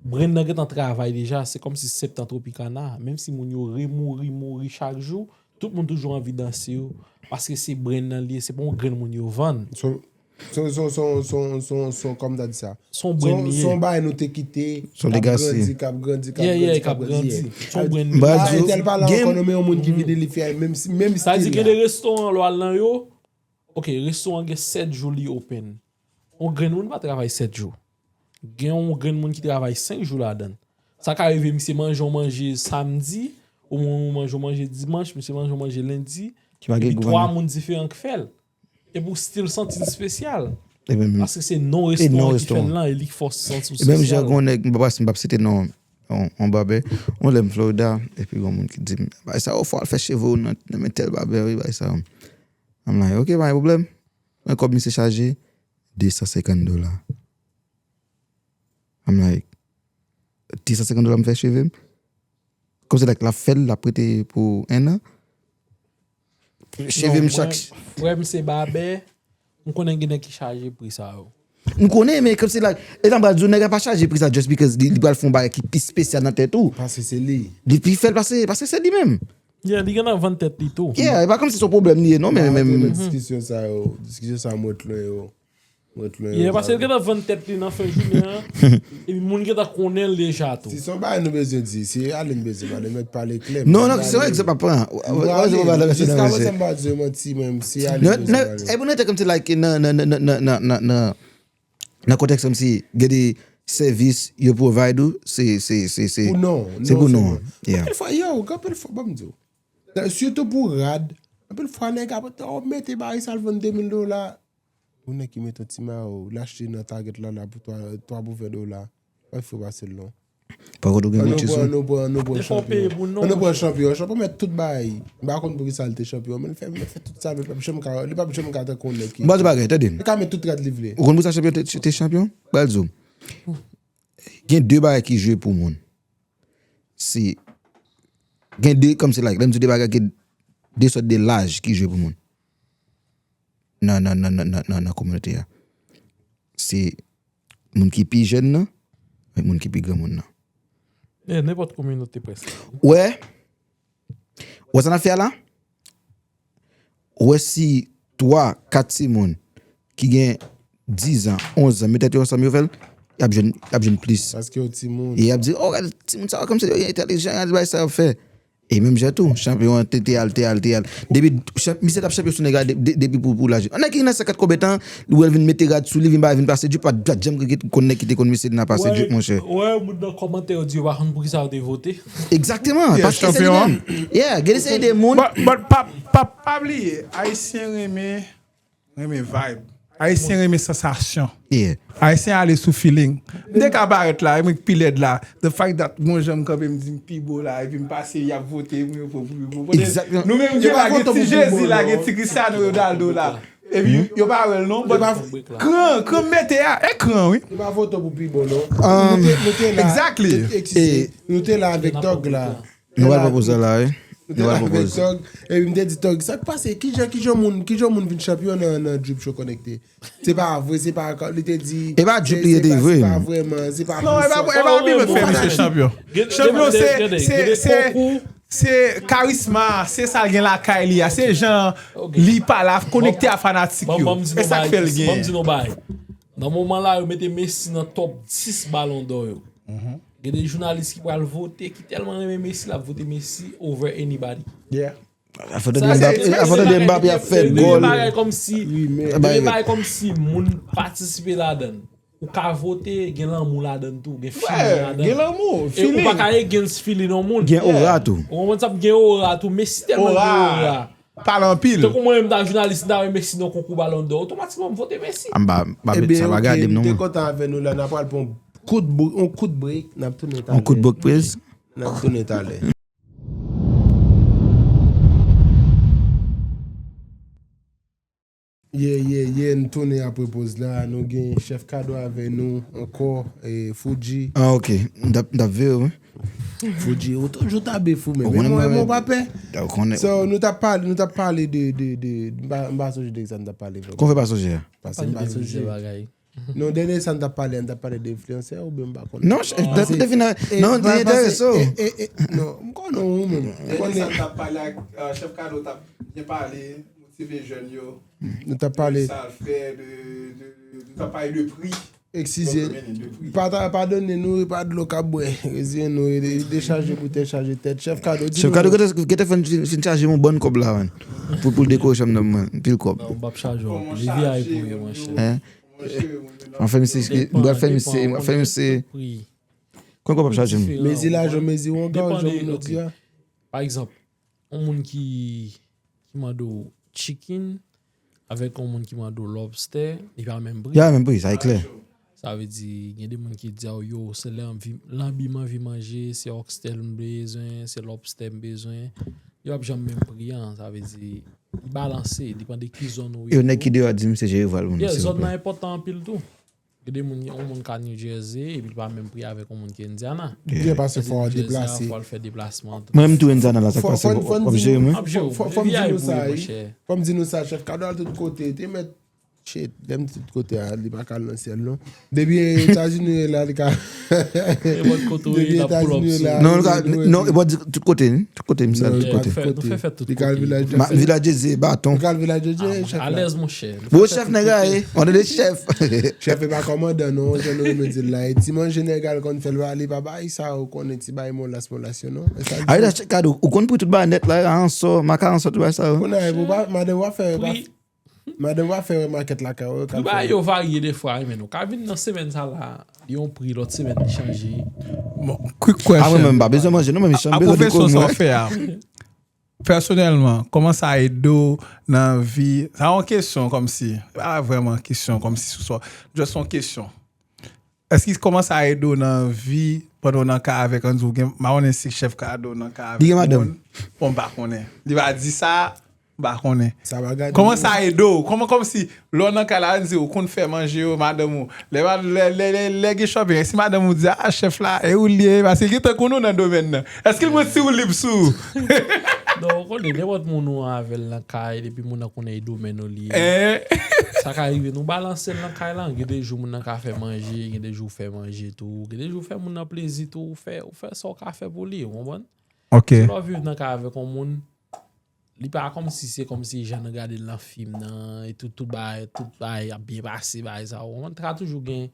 brand nan gentan travay deja, se kòmsi Septan Tropicana, menm si moun yo remouri, mouri chak jou, tout moun toujou anvi danse yo, paske se brand nan li ye, se pa yon grenn moun yo vann. Son, son, son, son, son, son, son, kòm ta di sa. Son Son, brand li ye. Son bagay nou te kite, Son k ap legacy. Grandi, k ap grandi, k ap Yeah, yeah, grandi, k ap grandi. Son brand li Mwen ye. pa di Entèl pa la gen- ankò non, men yon moun ki vini li fè menm, menm Sa di stil gen la. De restoran lè w al nan yo, ok, restoran gen sèt jou li open. Yon grenn moun pa travay sèt jou. Gen yon grenn moun ki travay senk jou ladan l. Sa ka rive misye manje yon manje samdi, ou manje yon manje dimanch, misye manje yon manje lendi, Ki pa gen epi gou twa manje. Moun diferan k fè l. Epi w still santi l espesyal. E menm Paske se non e restoran non ki fè l restoran. Lan e li k fè w santi w E menm jan espesyal. Gon nèg, m pa pase m p ap site non yon, yon babè. Yon lè m Florida, epi gon moun ki di m, bay sa yo fò al fè cheve w nan nan men tèl babè, wi, bay sa. I'm like, ok, pa gen pwoblèm. Mwen kòb misye chaje, de san senkant dola. I'm like, de san senkant dola m fè cheve m? Kòmsi like l ap fè l, l ap rete pou en an. Cheve m chak. Frè m se babè. M konnen gen nèg ki chaje pri sa yo. M konnen, men kòmsi like, e sa m pral di w, nèg la pa chaje pri sa just because li, li pral fè yon bagay ki pi espesyal nan tèt ou. Paske se li. Li pi fè l pase, paske se li menm. Yeah, li gentan vann tèt li tou. Yeah, e pa kòmsi se yon pwoblèm li ye, non, men, men, men. Diskisyon sa yo, diskisyon sa yo, mwen ret lwen yo. Mwen ret lwen yo. Yeah, paske li gentan vann tèt li nan fen jounen an. Epi moun gentan konnen l deja tou. Si se yon bagay nou bezwen di, si Aline bezwen pale, mèt pale klè. Non, non, se yon egzanp ap pran. Jiska prezan m pa di yo manti, men si Aline bezwen pale. E pou nou te kòmsi like nan, nan, nan, nan, nan, nan, nan kontèks kòmsi gen de sèvis yo provide ou, se, se, se, se, se pou non. Yeah. Anpil fwa, yo, anpil fwa, ban m di w. Sitou pou rad, anpil fwa nèg ap, oh, mete bagay sa l vann de mil dola. Ou nèg ki mete yon ti mayo, l achte nan Target la, la pou twa, twa pou ven dola. Pa fè pase l non. Pako tou gen Gucci sou. Nou pran, nou pran, nou pran chanpyon. An nou pran chanpyon. Chanpyon mèt tout bagay. M pa konn poukisa l te chanpyon, men l fè, l fè tout sa, men l p ap janm ka, li p ap janm ka tankou yon nèg ki. M ba di bagay, tande. Li ka mèt tout rad li vle. Ou konn poukisa chanpyon te, te chanpyon? Ba di w. Gen de bagay ki jwe pou moun. Se, gen de, kòmsi like, lè m di de bagay, gen de sòt de laj ki jwe pou moun. Nan, nan, nan, nan, nan, nan, nan kominote a. Se moun ki pi jèn nan, ak moun ki pi granmoun nan. E, nenpòt kominote prèske. Wè, wè sa n ap fè a la? Wè si twa, kat timoun ki gen diz an, onz an, met tèt yo ansanm, yo fè l, y ap jwenn, y ap jwenn plis. Paske yo timoun. E y ap di, oh, gade timoun sa yo, kòmsi yo entèlijan, gade bagay sa y ap fè. E menm jan tou, chanpyon an te, te al, te al, te al. Depi, chan-, misye t ap chanpyon sou nèg la de-, de-, depi pou, pou laj. Yon nèg ki nan senkant konbyen tan, li wè l vin mete rad sou li, vin ba, vin pase drip, pa, pa janm konn nèg ki te konn misye nan pase drip, monchè. Wè, moun nan kòmantè yo di yo pa konn poukisa yo te vote. Egzakteman, paske se li menm. Yeah, gen de seri de moun. But, but pa, pa, pa bliye, Ayisyen renmen, renmen vibe. Ayisyen renmen sansasyon. Yeah. Ayisyen ale sou feeling. M te ka parèt la, e mwen k pi lèd la. The fact that gon jan m kanpe, m di m pi bo la, epi m pase, y ap vote, mwen yo pran pou pi bo. Exactement. Nou menm gen la, gen ti Jezi la, gen ti Cristiano Ronaldo la. Epi yo pa wè l non, but kran, kran m mete a, e kran wi. Yo pa vote pou pi bo non. Nou te, nou te la, exactly. Nou te la avèk Tòg la. Nou pral pran poz la la, wi. Nou pral pran poz. Epi m te di Tòg, sa k pase? Kijan, kijan moun, kijan moun vin chanpyon nan, nan Drip Show Connected? Se pa vre, se pa, li te di. E pa drip li ye te vre. Se pa vrèman, se pa. Non, e pa, e pa drip fè misye chanpyon. Chanpyon se, se, se, se karisma, se sa l gen lakay li a, se jan li pale, konekte a fanatik yo. E sa k fè l genyen. Nan moman la, yo mete Messi nan top dis Ballon d'Or yo. Gen de jounalis ki pral vote, ki tèlman renmen Messi, l ap vote Messi over anybody. Yeah. Afò tande Mbappé, afò tande Mbappé ap fè gòl. Gen de bagay kòmsi, gen de bagay kòmsi moun patisipe ladan l. Ou ka vote, gen lanmou ladan l tou, gen feeling ladan l. Gen lanmou, feeling. E ou pa ka against feeling yon moun. Gen ora tou. Ou konprann sa, gen ora tou, Messi tèlman gen ora. Pale anpil. Tankou mwen menm ta jounalis, m ta wè Messi nan konkou Ballon d'Or, otomatikman m vote Messi. A m pa, m pa, sa pa gade m non. Ebyen, oke, m te kontan avè nou la, n a pral pran yon kout bou-, yon kout break, n ap tounen talè. Yon kout break, please. N ap tounen talè. Yeah, yeah, yeah, n tounen apre poz la. Nou gen Chèf Kado avè nou ankò, e, Fuji. Ah, ok. M t ap, m t ap veye w, wi. Fuji, ou toujou tabe fou, men. Ou konnen mwen, mwen pa pè. Ou konnen. So, nou t ap pale, nou t ap pale de, de, de, m pa, m pa sonje de sa n t ap pale vrèman. Konfè pa sonje a. Pase m pa sonje. Non, dènye sa n t ap pale, n t ap pale de enfliyansè oubyen m pa konnen. Non, dènye te vin, non, dènye te reso. Non, m konnen ou menm. Dènye sa n t ap pale ak, euh, Chèf Kado t ap byen pale, motive jèn yo. Nou t ap pale. Sa l fè de, de, de, nou t ap pale de pri. Eskize. Pa ta, padone nou, e pa dlo k ap bwè. Reziyen nou, e de, dechaje pou dechaje tèt. Chèf Kado, di nou. Chèf Kado, gentan, gentan fin, fin chaje yon bann kòb la, man. Pou, pou l dekore chanm nan, man. Pil kòb. Non, m p ap chaje w. Li V I P ou ye, monchè. Hein? Mwen fè misye, mwen fè misye, mwen fè misye. Konn kòb ap chaje m. Mezi lajan, mezi wonga, jan moun yo di a. Pa egzanp, yon moun ki, ki mande w chicken avèk yon moun ki mande w lobster, li pa menm pri. Li pa menm pri, sa e klè. Sa vle di, gen de moun ki di a w, yo, se lanbi, lanbi m anvi manje, se oxtail m bezwen, se lobster m bezwen. Yo p ap janm menm pri an, sa vle di, li balanse, depann de ki zòn ou ye. Yo nèg ki deyò a di m se Jerival moun. Yeah, zòn nan enpòtan anpil tou. Gen de moun, yon moun ka New Jersey, epi li pa menm pri avèk yon moun ki Indiana. Byen pase fò w deplase. Fò l fè deplasman. Mwen menm tou Indiana la, sa k pase, w ap jere mwen. Ap jere w. Fò m di nou sa, fò m di nou sa, Chèf Kado al tout kote, te mèt, shit, lè m di tout kote a, li pa ka al nan syèl non. Depi Etazini la, li ka. Depi Etazini la. Non, non, e bò di tout kote, wi. Tout kote, misye al tout kote. Nou fè fèt tout kote. Vilaj Jezi, baton. Li ka al Vilaj Jezi, Chèf. Alèz, monchè. Bon, chèf nèg la, eh. On est le chef. Chèf e pa kòmandan, non, jan nou renmen di l la. E ti manje nèg al konn fè l, li pa bay sa, ou konnen ti bay molas, molas yo, non. Ayi, la, Chèf Kado, ou konn pou tout bagay nèt la, ansò, maka ansò, tout bagay sa yo. Kounye a, pou pa, madan w ap fè, madan w ap fè makèt lakay ou. Pri bagay yo varye defwa, wi, men nou ka vin nan semèn sa la, li yon pri, lòt semèn li chanje. Bon, quick question. Ah, mwen menm pa bezwen manje, non, men A pwofesyon sa w fè a, pèsonèlman, kòman sa ede w nan vi? Sa yon kesyon kòmsi, pa vrèman kesyon kòmsi sou sa, just yon kesyon. Èske kòman sa ede w nan vi pandan w nan kay avèk, ann di w gen, m pa konnen si Chèf Kado nan kay avèk moun? Li gen madanm. Bon, m pa konnen. Li pa di sa, m pa konnen. Kòman sa ede w? Kòman, kòmsi, lè w nan kay la, ann di w konn fè manje w, madanm ou, lè, lè, lè, lè, lè gen shopping, èske madanm ou di, ah, chèf la, e ou l ye, paske li gen tan konn ou nan domèn nan. Èske l pran ti woulib sou ou? Non, ou konnen, nenpòt moun ou avè l nan kay, depi moun nan konnen e domèn ou li ye. Sa ka rive, nou balanse l nan kay la, gen de jou moun nan ka fè manje, gen de jou w fè manje tou, gen de jou w fè moun nan plezi tou, ou fè, ou fè sa w ka fè pou li, ou konprann? Ok. Lè w viv nan kay avèk yon moun, li pa kòmsi se kòmsi jan nou gade l nan fim nan, e tout, tout bagay, tout bagay ap byen pase, bagay sa, ou konprann? Ka toujou gen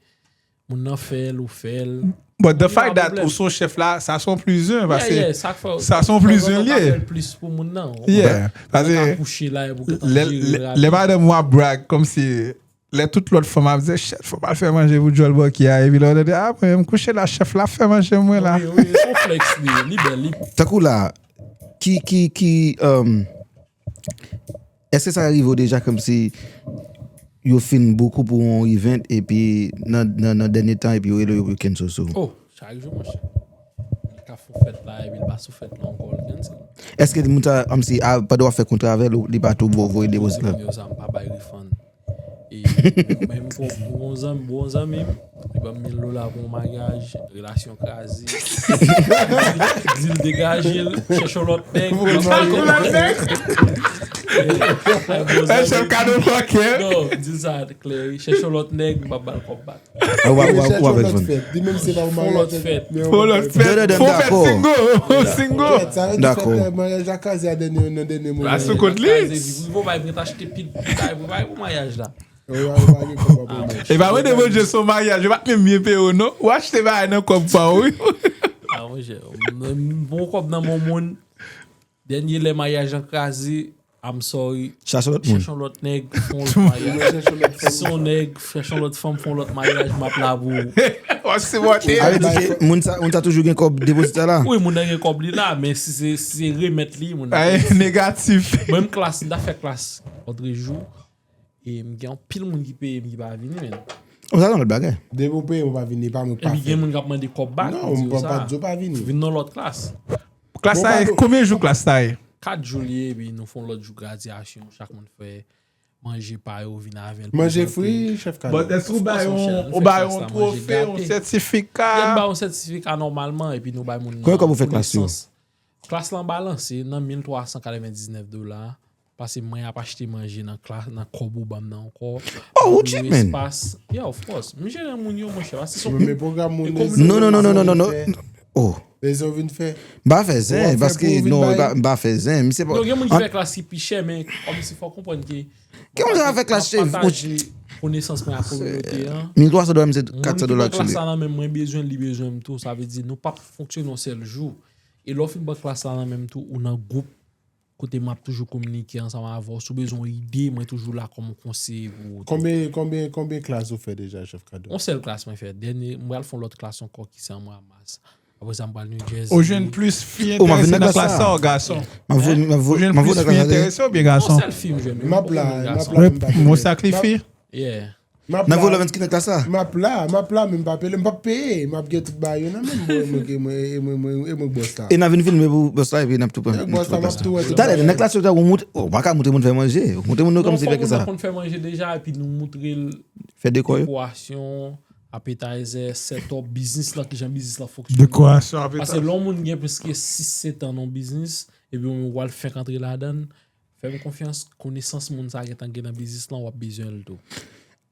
moun nan fè l, ou fè l. But the fact that ou se yon chèf la, sa se yon plus un, paske sa se yon plus un li ye. Plis pou moun nan. Yeah, paske lè madanm ou ap brag, kòmsi, lè tout lòt fanm ap di, shit, fò m al fè manje pou djòl bòki a, epi lè w tande, ah, mwen menm kouche la, chèf la ap fè manje mwen la. Wi, wi, se yon flex li ye, li bèl, li. Tankou la, ki, ki, ki, um, èske sa rive w deja kòmsi yo fin book ou pou yon event epi nan, nan, nan dènye tan epi yo rele w, yo cancel sou? Oh, chak jou, monchè. Li ka fè yon fèt la, epi li pa sou fèt la ankò, li cancel. Èske moun sa, kòmsi, a, pandan w ap fè kontra avè l, li pa tou ba w voye depozit la? Yo sa, m pa bay refund. E, men m gon, gon zanmi, gon zanmi m, li ban m mil dola pou yon maryaj, relasyon kraze. Di l degaje l, chèche yon lòt nèg. Chèf Kado fòkè. Non, di l sa klè, wi, chèche yon lòt nèg, m p ap ba l kòb back. Ou avèk fòn. Li menm se pa yon maryaj. Fè yon lòt fèt. Fè yon lòt fèt. Fè yon fèt single. Single. Dakò. Maryaj la kraze a dènye, nan dènye moman. La sou kont li. Pou bay prèt achte pil bagay pou bay pou maryaj la. E pa mande Bondye se yon maryaj, yo pa t menm byen peye w non. Ou achte bagay nan kòb pa w, wi. Ah, monchè, m bon kòb nan men moun. Dènye lè maryaj lan kraze, I'm sorry. Chache lòt moun. Chèche yon lòt nèg, fè yon lòt maryaj. Si se yon nèg, chèche yon lòt fanm, fè yon lòt maryaj, m ap la pou ou. W ap sipòte. Sa vle di ke moun sa, moun sa toujou gen kòb depozit sa la? Wi, moun nan gen kòb li la, men si se, si se remèt li, moun nan. Ay, negatif. Mwen, m klas, m ta fè klas lòtrejou. E m gen anpil moun ki peye m ki pa vini, men. O, sa se yon lòt bagay. Depi w peye, ou pa vini, pa mwen pa fè. Epi gen moun k ap mande kòb back. Non, mwen pa di w pa vini. Vin nan lòt klas. Klas sa ye, konbyen jou klas sa ye? Kat jou li ye, epi nou fè yon lòt jou gradyasyon, chak moun fè manje pa yo, vin avè l. Manje fri, chèf Kado. But èske ou ba yon, ou ba yon twofe, yon sètifika? Yo ba yon sètifika nòmalman, epi nou bay moun nan. Konbyen kòb ou fè klas yo? Klas lan balanse nan mil twa san katrevendiznèf dola. Paske mwen ap achte manje nan klas, nan kòb ou ban m nan ankò. Oh, ou cheap, man. Yeah, of course. M jere moun yo, monchè. Paske se yon pwogram moun. Non, non, non, non, non, non. Oh. Bezwen vin fè. M pa fè zen, paske non, m pa fè zen. Misye pa. Non, gen moun ki fè klas ki pi chè, men kòmsi fò konprann ke. Kè moun sa fè klas chè? Pataje konesans mwen ak kominote an. Mil twa san dola, misye kat san dola. Klas la nan men mwen, bezwen li, bezwen m tou. Sa vle di nou p ap fonksyone yon sèl jou. E lè w fin pran klas la nan men m tou, ou nan gwoup kote m ap toujou kominike ansanm avè w. Si w bezwen yon ide, mwen toujou la kòm yon konseye pou ou. Konbyen, konbyen, konbyen klas ou fè deja, chèf Kado? Yon sèl klas mwen fè. Dènye, mwen pral fè yon lòt klas ankò ki se an mwa mas. Apre sa, m pral New Jersey. Ou jwenn plis fi enterese nan klas sa ou gason? Ou jwenn plis fi enterese oubyen gason? Yon sèl fi m jwenn. M ap la, m ap la. Mwen sakrifi. Yeah. Nan volè menm ki nan klas la? M ap la, m ap la, men m pa peye, m ap peye. M ap gen tout bagay yo nan men m, e mwen, e mwen, e mwen bòs la. E n a vin filme pou bòs la, epi n ap tou pran. Talè, nan klas yo, ou montre, ou pa ka montre moun fè manje. Ou montre moun yo kòmsi fè sa. Ou konn fè manje deja, epi nou montre l. Fè dekò yo. Dekorasyon, appetizer, setup, biznis lan, kijan biznis lan fonksyone. Dekorasyon, appetizer. Paske lè yon moun gen plis ke sis sèt an nan biznis, epi w al fenk antre ladan l, fè m konfyans, konesans moun sa gentan gen nan biznis lan, w ap bezwen l tou.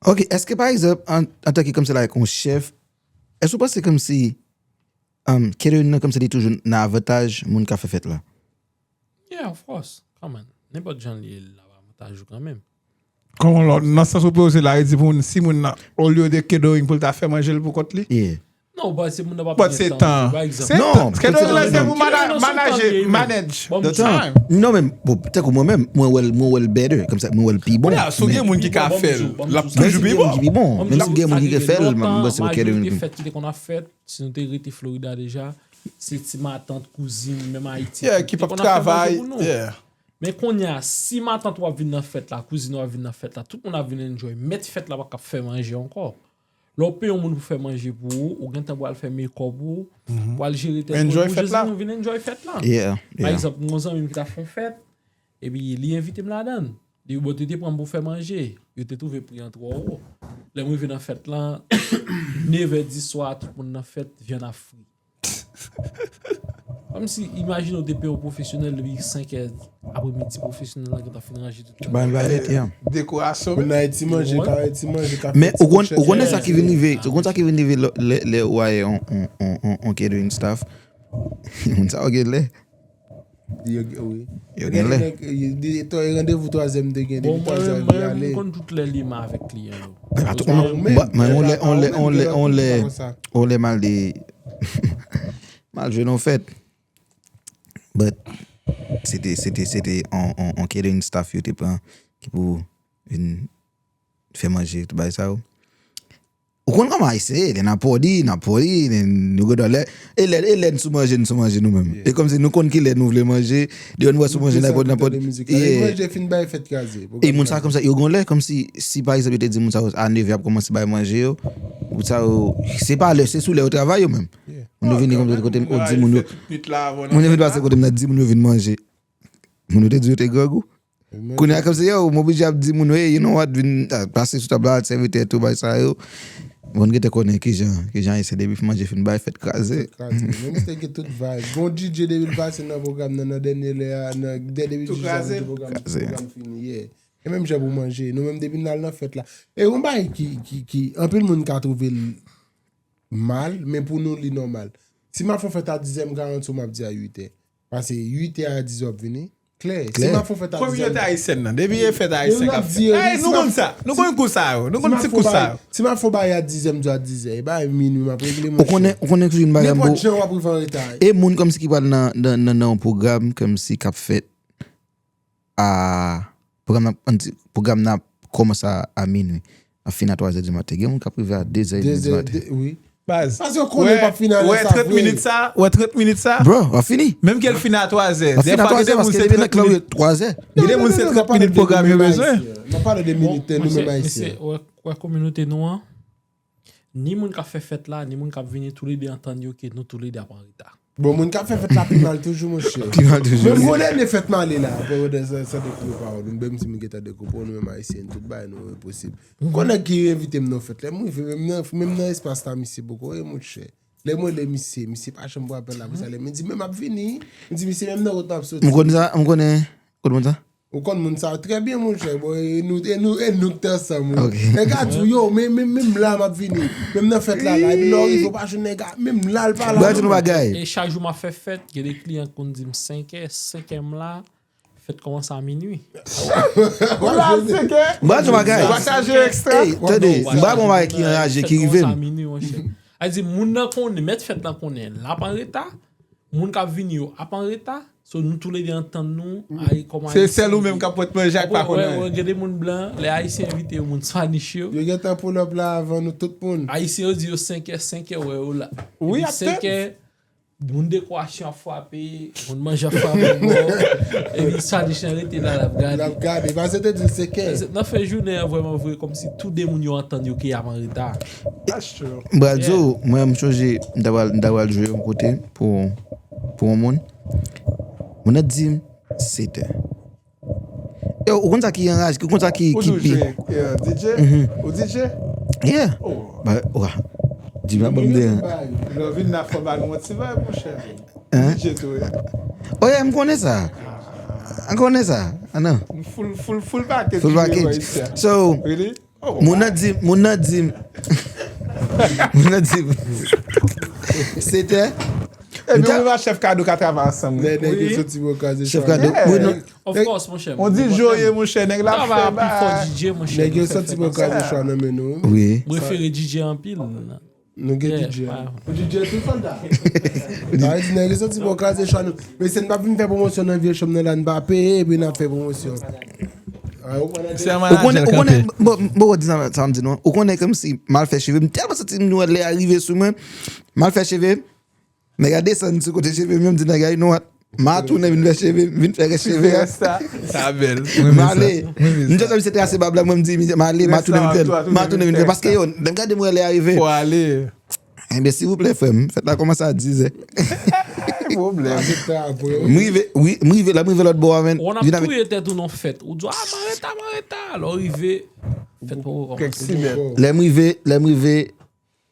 Ok, èske pa egzanp, an, antanke kòmsi like yon chèf, èske w panse kòmsi um, catering nan kòmsi li toujou nan avantaj moun k ap fè fèt la? Yeah, of course. Come on. Nenpòt jan li ye, l ap avantaj ou kanmenm. Kòman lò, nan sans ou poze la, e di pou moun, si moun nan, olye de catering pou l ta fè manje l pou kont li? Yeah. Non, ba se moun nan pa But se tan. Pa egzanp. Se Non, tan. Catering catering la se nan pou manage, manage, manage the time. Non, men, bon, tankou mwen menm, mwen wè l, mwen wè l better, kòmsa, mwen wè l pi bon. Kounye a, si w gen moun ki ka fè l, l ap Menm toujou si pi gen bon. Moun ki pi bon, menm si gen moun ki ka fè l, mwen se catering. Fèt ki te konn ap fèt, si nou te rete Florida deja, se ti matant, kouzin, menm Ayiti. Yeah, ki p ap travay. Yeah. Men kounye a, si matant w ap vin nan fèt la, kouzin w ap vin nan fèt la, tout moun ap vin enjoy. Mèt fèt la pa k ap fè manje ankò. Lè w peye yon moun pou fè manje pou ou, ou gentan pral fè makeup ou, pral jere tèt ou, pou jezi nou vin enjoy fèt la. Yeah, Pa egzanp, mwen zanmi m ki ta fè yon fèt, epi li envite m ladan l. Li bon, te te pran m pou fè manje. Yo te twouve pri an twò wo. Lè m rive nan fèt lan, nevè di swa, tout moun nan fèt, vyann ap fri. Kòmsi, imajine w te peye yon pwofesyonèl depi senkè apremidi, pwofesyonèl lan gentan fin ranje tout. Ban l valet, yeah. Dekorasyon. Moun nan ti manje, ka ti manje, ka Men ou konn, ou konnen sa ki vin rive, ou konn sa ki vin rive lè, lè, lè ou aye on, on, on, on, on catering staff. Moun sa yo gen lè. Yo gen- wi. Yo gen lè. Yo gen randevou twa zè m te gen Bon, depi twa zè mwen, m mwen, ale. Mwen konn tout lè li ma avèk kliyan yo. Mwen pa twò, mwen, mwen, on lè, on lè, on lè, on lè, on lè mal de, mal jwe nan fèt. But, se te, se te, se te on, on, on catering staff yo te pran ki pou vin fè manje, tout bagay sa yo. Ou konn kòman Ayisyen ye, lè n ap pòdi, n ap pòdi, lè n, nou gen dwa lè, e lè, e lè n sou manje, n sou manje nou menm. E kòmsi nou konn ki lè nou vle manje, lè n wè sou manje, n ap pòdi, n ap pòdi. Manje fin bay fèt kraze. E moun sa kòmsa, yo gon lè, kòmsi, si pa egzanp, yo te di moun sa yo, a nevè y ap kòmanse bay manje yo, moun sa yo, se pa lè, se sou lè yo travay yo menm. Moun yo vini kòmsi kote m, ou di moun yo, moun yo vin pase kote m nan, di moun yo vin manje. Moun yo te di yo te grangou. Kounye a kòmsi yo, m oblije ap di moun yo, hey, you know what, vin ah, pase sou tab la, sèvitè tou, bay sa yo. Moun gentan konnen kijan, kijan Ayisyen depi manje fin bay fèt kraze. Kraze. Menm si te gen tout vibe. Bon D J depi l pase nan pwogram nan, nan dènye lè a, nan dènye Tout depizan kraze. Pwogram fin ye. E menm jan pou manje. Nou menm depi n al nan fèt la. E yon bagay ki, ki, ki, anpil moun ka twouve l mal, men pou nou li nòmal. Si m ap fè yon fèt a dizè, m garanti w m ap di a uitè. Pase uitè a dizè w ap vini. Klè. Si m ap fè yon fèt a dizè. Kominote ayisyèn nan, depi e fèt ayisyen k ap fèt. Ey, nou konn sa. Nou konn kou sa yo. Nou konn ti kou sa yo. Si m ap fè yon bagay a dizè, m di a dizè. E bagay minwi m ap regle, monchè. Ou konnen, ou konnen ki yon bagay m Nenpòt jan w ap rive an reta. E moun kòmsi ki pral nan, nan, nan, nan yon pwogram kòmsi k ap fèt a pwogram nan, ann di, pwogram nan ap kòmanse a, a minwi, ap fini a twa zè di maten. Gen moun k ap rive a de zè edmi di maten. Wi. Baz. Paske yo konnen yo p ap fini a lè sa vre. Trant minit sa, wè trant minit sa. Bro, w ap fini. Menm ke l fini a twa zè. W ap fini a twa zè paske depi nan klan yo twa zè. Gen de moun se trant minit pwogram yo bezwen. N ap pale de minit, nou menm ayisyen. Wè kominote nou an, ni moun k ap fè fèt la, ni moun k ap vini, toulede antann yo ke nou toulede ap an reta. Bon, moun k ap fè fèt la pi mal toujou, monchè. Pi mal toujou. Menm gwo dènye fèt m ale la, apre w de sa, sa de gwo pawòl, nou menm si moun gentan dekoupe w, nou menm ayisyen, tout bagay nou enposib. Ou konnen ki envite m nan fèt la, m rive menm nan, menm nan espas la, misye poko ye, monchè. Lè mwen rele misye, misye pa janm pran apèl la pou sa, lè m di, men m ap vini, m di, misye, menm nan kot m ap soti. M konn sa, m konnen, kot moun sa? Ou konn moun sa yo trè byen, monchè. Bon, e nou, e nou, e nou ki te ansanm, wi. Nèg la di w, yo, men, men, menm la m ap vini. Menm nan fèt la, la. Epi lè w rive, w pa jwenn nèg la. Menm la, l pa la. Bro, di nou bagay. E chak jou m ap fè fèt, gen de kliyan k konn di m senkè, senkè m la, fèt kòmanse a minwi. Ou la senkè. Bro, di nou bagay. Pataje ekstrè. Ey, tande, m pa bon bagay ki anraje, ki rive m. A di, moun nan konnen, mèt fèt lan konnen, l ap an reta. Moun k ap vini yo ap an reta. So, nou toulede antann nou, ay kòman. Se sèl ou menm k ap pot manje ak pa konn anyen. Gen de moun blan, lè ayisyen envite yo, moun Spanish yo. Yo gentan pull up la avan nou tout moun. Ayisyen yo di yo senkè, senkè, wè yo la. Wi, Epi senkè, moun dekorasyon ap frape, moun manje ap frape bò. Epi Spanish lan rete la, l ap gade. L ap gade, paske te di l senkè. Nan fen jounen an, vrèman vre, kòmsi tou de moun yo antann yo ke y ap an reta. M pral di w, mwen, m sonje, m ta pral, m ta pral jwe yon kote pou, pou yon moun. Moun nan di m, setè. Yo, ou konn sa ki anraje, ou konn sa ki, ki pi. D J? Ou D J? Yeah. Ba, wa. Jimmy ap ban m de. Love in la fò ba nou ti vibe, monchè. Hein? DJ tou, wi. Oh yeah, m konnen sa. M konnen sa. Ah non. Full, full, full package. Full package. So, Really? Oh, moun nan di, moun nan di, moun nan di, se te. Epi ou pa chèf kado ka travay ansanm. Nèg yo soti bò kraze Chèf kado. Yeah. Wi, non. Of course, mon chè. On di Joye, mon chè, nèg la fè Travay pi fò ba. DJ, mon chè. Nèg yo soti bò kraze chwa nan men nou. Wi. Mwen prefere DJ anpil. Nou gen Yeah, DJ. Wow. DJ tou sòlda. Sa vle di nèg yo soti bò kraze chwa nou. Men se n pa vin fè pwomosyon nan vye chanm nan la, n pa peye epi n ap fè pwomosyon. Se yon manager kanpe. Bon, bon, di sa, sa m di non. Ou konnen kòm si mal fè cheve, m tèlman santi m nou lè a rive sou mwen. Mal fè cheve. Nèg a desann sou kote cheve m, yo m di nèg a, you know what? Ma tounen vin fè cheve, vin fè rès cheve a. Sa bèl. M ale. M jis se trase bab la, mwen m di, m ale, ma tounen vin fè. Ma tounen vin fè. Paske yo, lè m gade mwen lè a rive. Fò ale. Enben, silvouplè, frè m, fèt la kòmanse a dizè. Pwoblèm. M rive, wi, m rive la, m rive lòt bò a, men. On ap touye tèt ou nan fèt. Ou di, ah, m an reta, m an reta. Lè w rive, fèt pa ou Kèk kòmanse. Si bèl. Lè m rive, lè m rive,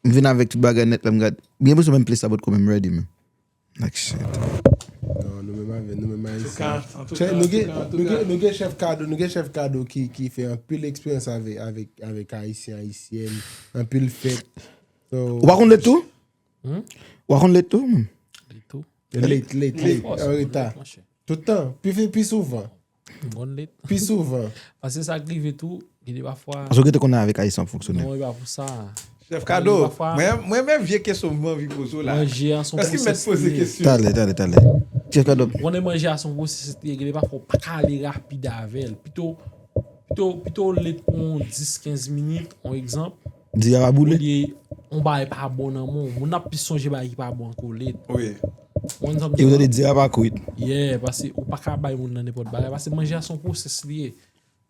m vin avèk tout bagay nèt, lè m gade. M gen enpresyon menm plis la potko menm ready, men. Like shit. Non, nou menm avè, nou menm ayisyen. Chè, nou gen, nou gen, nou gen chèf kado, nou gen chèf kado ki, ki fè anpil eksperyans avèk, avèk, avèk ayisyen, ayisyèn, anpil fèt. So, Ou pa konn late tou? Hmm? Ou pa konn late tou, man? Li tou. Late, late, late, an reta. Tout tan, pi, pi souvan. Bon lit. Pi souvan. Paske sa k rive tou, gen de pafwa. Paske ou gen te konnen avèk ayisyen ap fonksyone. Non, e pa pou sa. Chèf kado, Gen de pafwa. Mwen, mwen men vye kesyon mwen anvi poze w la. Manje a son Èske m mèt pwosès poze li ye. Kesyon? Talè, talè, talè. Chèf kado. Konnen manje a son pwosès li ye, gen de pafwa ou pa ka ale rapid avè l. Pito, pito, pito w late pou yon dis, kenz minit, yon egzanp. Di a pa boule. Olye yon bagay pa bon nan men w. Moun ap plis sonje bagay ki pa bon anko late. Wi. Ou konn sa m E ou di tande di a pa kwit. Yeah, paske ou pa ka bay moun nan nenpòt bagay. Paske manje a son pwosès li ye.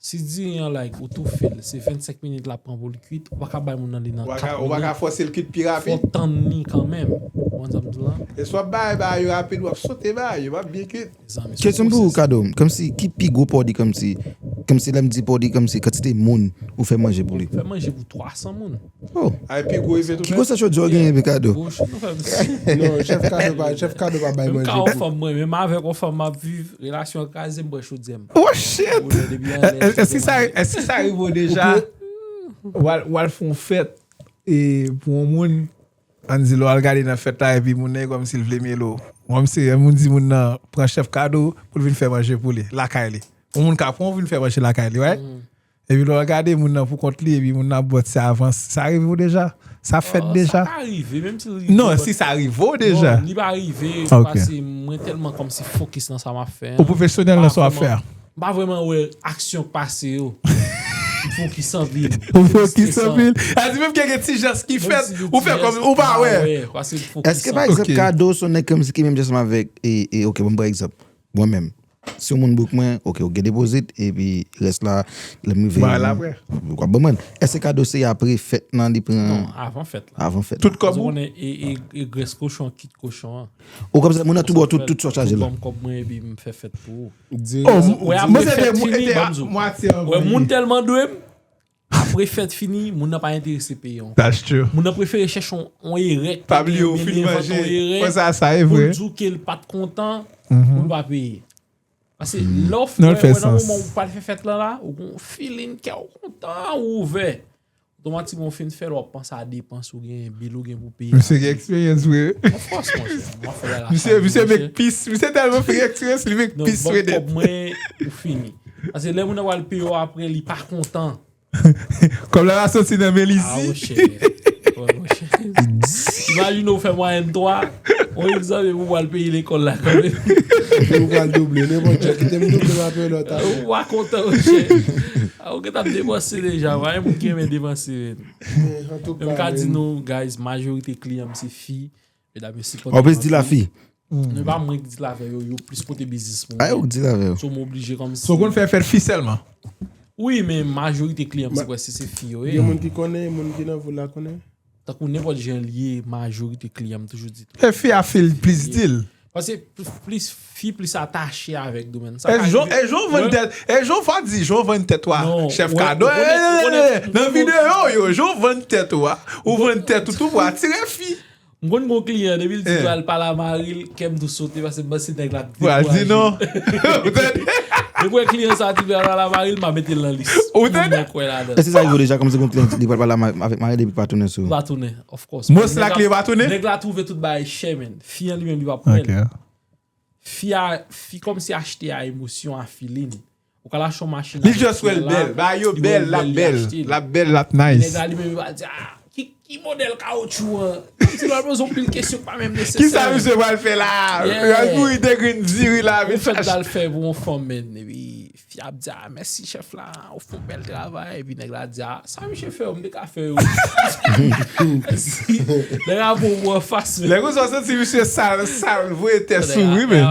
Si diri an, like, ou toufe l, se vennsenk minit l ap pran pou l kwit, ou pa ka bay moun nan li nan Ou pa ka, kat ou pa ka minit. Fòse l kwit pi Fò rapid. Tann li kanmenm. Ou konn sa m di w la? E swa bay bagay yo rapid, w ap sote bagay yo, w ap byen kwit. Mezanmi, se Kesyon yon pou ou, pwosès. Kado. Kòmsi, ki pi gwo pòdi, kòmsi, kòmsi lè m di pòdi, kòmsi kantite moun ou fè manje pou li. Fè manje pou twa san moun. Oh. Ay, pi gwo event ou Ki fè? Gwosè chodyè w genyen, Kado? Gwo ch-, nou fè msye. Non, chèf kado pa, chèf kado pa bay Menm manje ka pou. Fanm mwen, menm avèk yon fanm m ap viv, relasyon an kraze m, bwè chodyè m. Oh shit! Ou lè depi anlè, Èske sa, èske sa rive w deja? W al, w al fè yon fèt e pou yon moun, ann di lè w al gade nan fèt la epi moun nan e kòmsi l vle mele w. Kòmsi yon moun di moun nan pran chèf kado pou l vin fè manje pou li, lakay li. Yon moun ka pran w vin fè manje lakay li, right? Epi lè w al gade moun nan pou kont li, epi moun nan ap ba w ti avans. Sa rive w deja? Sa fèt deja? Sa pa rive, menm si l rive. Non, si sa rive w deja. Non, li pa rive, Ok. Paske mwen tèlman kòmsi fokis nan sa m ap fè. Ou pwofesyonèl nan sa w ap fè a? M pa vrèman wè aksyon k pase yo. M fokis anpil. Ou fokis anpil. A di menm ke gen ti jès ki fèt, ou fè kòm ou pa wè. Paske m fokis Èske, pa anpil. egzanp, Ok. Kado se yon nèg kòmsi ki menm jan avèk, e, e, ok, bon, pa egzanp, mwen menm. Si yon moun book mwen, ok, ou gen depozit, epi rès la, lè m rive. Ba l apre. Ou ap ban mwen. Èske Kado se apre fèt nan li pran? Non, avan fèt la. Avan fèt. Tout kòb ou? Konnen e, e, e grès kochon, kit kochon an. Ou kòmsi moun nan tou bò, tout, tout sa w chaje la. Ban m kòb mwen epi m fè fèt pou ou. Di Oh, m- Wè, mwen apre se fèt te, mwen fini, te ban m di w. mwatye an Wè, mwen. Moun tèlman dwe m. Apre fèt fini, moun nan pa enterese peye w. That's true. Moun nan prefere chèche yon, yon erè ki Pa te bliye w gen, fin li manje. Yon erè. Wè sa, sa e Pou vre. l di w ke l pa t kontan, pou l pa peye. Paske lè w Non, l wè, fè wè nan sans. Moman ou pral fè fèt la la, ou gon feeling, kè w kontan, ou ouvè. Otomatikman ou fin fè l, w ap panse a depans ou gen, bil ou gen pou peye. Misye gen eksperyans vre. Of course, monchè. Mwen fè la Misye, misye make peace. Misye tèlman fè eksperyans, li make Donk, peace ban with it. Kòb mwen, ou fini. Paske lè moun nan pral peye w apre, li pa kontan. Kòb la va soti nan men li Ah, si. Monchè. Wè, monchè. Imajine ou fè mwayèn twa. Yon egzanp, epi ou pral peye lekòl la kanmenm. Ou pral double, nenpòt jan. Kite m double m ap peye lòt a. Ou pa kontan, monchè. Ah, ou gentan depanse deja. Pa gen moun ki renmen depanse, men. Antouka, Men m ka di nou, guys, majorite kliyan m se fi. Medam yo sipòte Ou plis di la fi. Men pa mwen ki di l avè yo, yo plis pote biznis pou Ay, ou mwen. di l avè yo. So, m oblije kòmsi. So, konn fè fèt fi sèlman. Wi, men majorite kliyan m se prèske se fi yo ye. Gen moun ki konnen, moun ki nan vil la konnen. Tankou nenpòt jan l ye, majorite kliyan m toujou di tou. E fi a feel plis di l. Paske plis fi plis atache avèk doumèn sa. E jan w vann tèt, e jan w di jan w vann tèt ou a chèf Kado. Nan videyo yo, jan w vann tèt ou a, ou vann tèt ou tou pou atire fi. M konn gon kliyan depi l di pral pale a mari l, kè m tou sote paske m panse nèg la ap dekouraje. Pral di non. Depi w wè kliyan sa di pral pale a mari l, m a mete l nan lis. Ou tande? Moun mwen kwè ladan. Èske sa rive w deja kòmsi gon kliyan li pral pale avèk mari l epi pa tounen sou ou? Pa tounen, of course. Mos la kliyan pa tounen? Nèg la twouve tout bagay chè, man. Fi an li menm li pa pran l. Fi a, fi kòmsi achte a emosyon, a feeling. Ou ka al achte yon machin. Li just wè l bèl. Bagay yo bèl, l ap bèl. L ap bèl, l ap nice. Nèg la li menm li va di, ah, ki, ki modèl kawotchou an? Kòmsi l ap poze yon pil kesyon ki pa menm nesesè. Kisa misye pral fè la? L al kouri degrenn diri la. Ou fèk al fè pou yon fanm, men, epi fi ap di, ah, mèsi chèf la, ou fè yon bèl travay. Epi nèg la di, ah, sa misye fè yo, m te ka fè yo. Nèg la pou ou anfas, men. Lè konsa w santi misye sal, sal, voye tè sou, wi, men.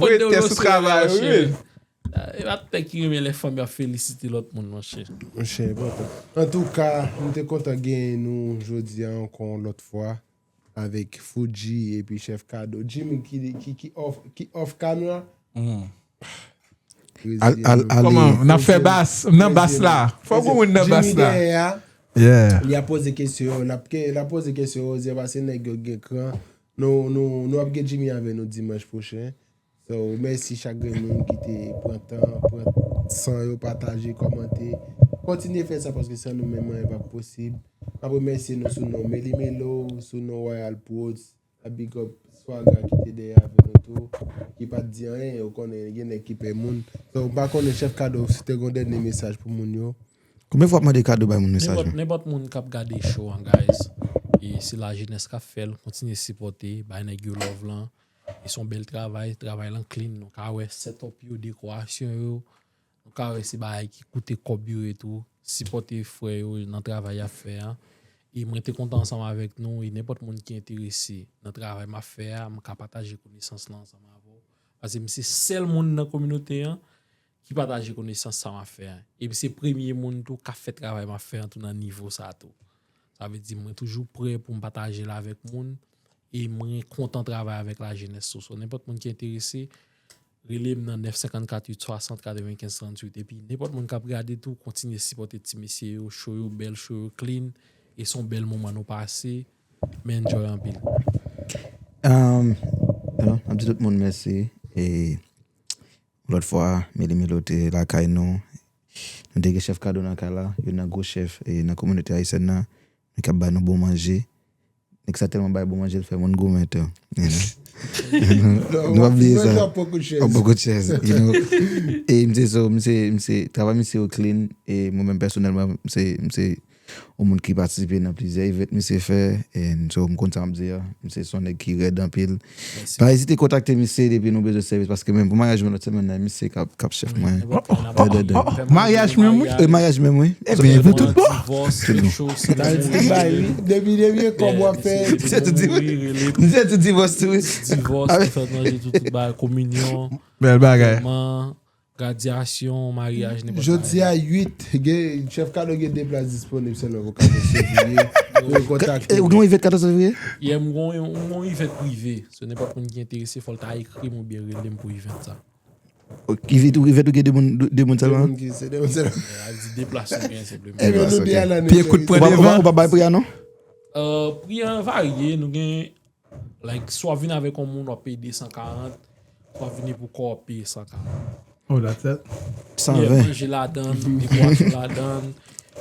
Voye tè sou travay, wi, men. E pa tout nèg ki renmen lè fanm yo ap felisite lòt moun, monchè. Monchè, bon. Antouka, m te kontan genyen nou jodi a ankò yon lòt fwa avèk Fuji epi chèf Kado. Jimmy ki, ki, ki off, ki off camera. Al, al, al. Kòman? N ap fè bas, nan bas la. Fòk ou moun nan bas la. Jimmy dèyè a. Yeah. Li ap poze kesyon, l ap ke, l ap poze kesyon, Rosie, paske nèg yo gen kran. Nou, nou, nou ap gen Jimmy avè nou dimanch pwochen. So, mèsi chak grenn moun ki te pran tan, pran san yo, pataje, kòmante. Kontinye fè sa paske san nou menm anyen p ap posib. N ap remèsye nou sou non Meli Melo, sou non Royal Prodz. N ap big up Swaga ki te dèyè avè nou tou, ki pa t di anyen, ou konnen gen nèg ki pè moun. So, m pa konnen chèf Kado si te gon dènye mesaj pou moun yo. Konbyen fwa w ap mande Kado bay moun mesaj, non? Nenpòt, nenpòt moun k ap gade show an, guys. E se lajenès k ap fè l, kontinye sipòte, bay nèg yo love lan. E se yon bèl travay, travay lan clean, nou ka wè setup yo, dekorasyon yo, nou ka wè se bagay ki koute kòb yo e tou, sipòte frè yo nan travay y ap fè a. E mwen te kontan ansanm avèk nou, e nenpòt moun ki enterese nan travay m ap fè a, m ka pataje konesans lan ansanm avè w. Paske m se sèl moun nan kominote an ki pataje konesans sa m ap fè a. Epi se premye moun tou k ap fè travay m ap fè an tou nan nivo sa tou. Sa vle di mwen toujou prè pou m pataje l avèk moun e mwen kontan travay avèk lajenès tou. So, nenpòt moun ki enterese, rele m nan nèf senkannkat uit swasant katrevenkenz tranntuit. Epi nenpòt moun k ap gade tou, kontinye sipòte ti mesye yo, show yo bèl, show yo clean, e se yon bèl moman nou pase. M enjoy anpil. Um, you know, m ap di tout moun mèsi. E yon lòt fwa, Meli Melo te lakay nou. Nou te gen chèf Kado nan kay la, youn nan gwo chèf e nan kominote ayisyèn nan, men k ap ba nou bon manje. Nèg sa tèlman bay bon manje, l fè moun goumen tou. You know? Nou pa bliye sa. Yon poko chèz, you know? E misye so, misye, misye, travay misye yo clean, e mwen menm pèsonèlman, misye, misye yon moun ki patisipe nan plizyè event misye fè, and so m konn sa m ap di a. Misye se yon nèg ki rèd anpil. Pa ezite kontakte misye depi nou bezwen sèvis, paske menm pou maryaj mwen lòt semèn nan, misye k ap, k ap chèf mwen. Maryaj menm, wi? E maryaj menm, wi. Ebyen, nou tout bon. Depi, depi, kòb w ap fè. Misye tou divòs tou, wi. Divòs, ki fèt manje tou, tout bagay, kominyon. Bèl bagay. Gradyasyon, maryaj, nenpòt bagay. Jodi a uit, gen, chèf Kado gen de plas disponib sèlman pou katòz fevriye. Pou yo kontakte nou. E, ou gen yon event katòz fevriye? Yeah, m gon, m gon event prive. So, nenpòt moun ki enterese, fò l ta ekri m oubyen rele m pou event sa. Ok, event ou, event ou gen de moun, de, de moun sèlman? De moun ki, se de moun sèlman. Yeah, a di de plas ou gen, senpleman. Ebyen, ok. Pi ekout pran devan. Ou pa, ou pa bay pri a, non? Euh, pri an varye, nou gen Like, si w ap vin avèk yon moun, w ap peye de san karant, si w ap vini pou kò, w ap peye san karant. Oh, that's it. San ven. Yeah, manje ladan, dekorasyon ladan,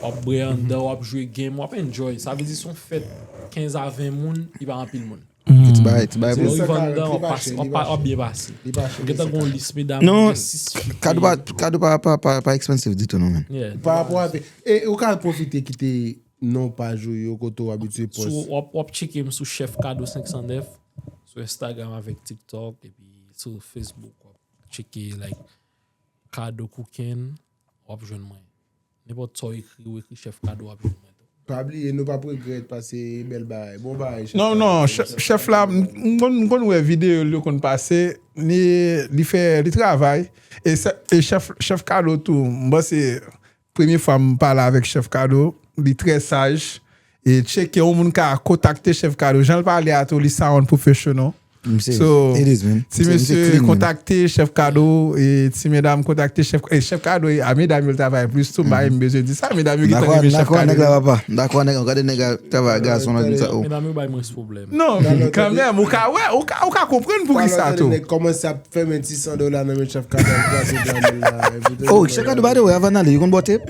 w ap bwè anndan, w ap jwe game, w ap enjoy. Sa vle di, se yon fèt kenz a ven moun, li pa anpil moun. Ti bagay, ti bagay. Se lè w rive anndan, w ap pase, w ap pa, w ap byen pase. Gentan gon lis, medam, gen sis fi. Kado pa, kado pa, pa, pa, pa expensive ditou, non, man. Yeah. Pa rapò avèk, e ou ka pwofite kite non paj ou yo kote w abitye pòs. Sou, w ap, w ap tcheke m sou Chef Kado senk san nèf, sou Instagram avèk TikTok, epi sou Facebook, w ap tcheke, like, Kado Cooking, w ap jwenn mwen. Nenpòt sa w ekri, ou ekri Chef Kado, w ap jwenn mwen tou. Pa bliye, nou p ap regrèt, paske e bèl bagay. Bon bagay, Chef Kado. Non, non, chèf, chèf la, m, m konn, m konn wè videyo l yo konn pase, li, li fè, li travay, e, e chèf, Chef Kado tou, m panse, premye fwa m pale avèk Chef Kado, li trè saj. E tcheke yon moun ka kontakte Chef Kado. Jan l pale a tou, li sound professional. So, ti mesye kontakte chèf kado, e ti medam kontakte chèf, e chèf kado, e a medam yo l travay plis tou, m pa menm bezwen di sa, medam yo gentan renmen chèf kado. Dakò, nèg la papa. Dakò, nèg la, gade nèg la travay gason nan di sa. Medam yo bay mwens pwoblèm. Non, kanmenm, ou ka wè, ou ka, ou ka konprann poukisa tou. Nèg kòmanse ap fè men ti san dola nan men chèf kado, al kraze granmil la. Oh, chèf kado, by the way, avan n ale, yo konn bò tep?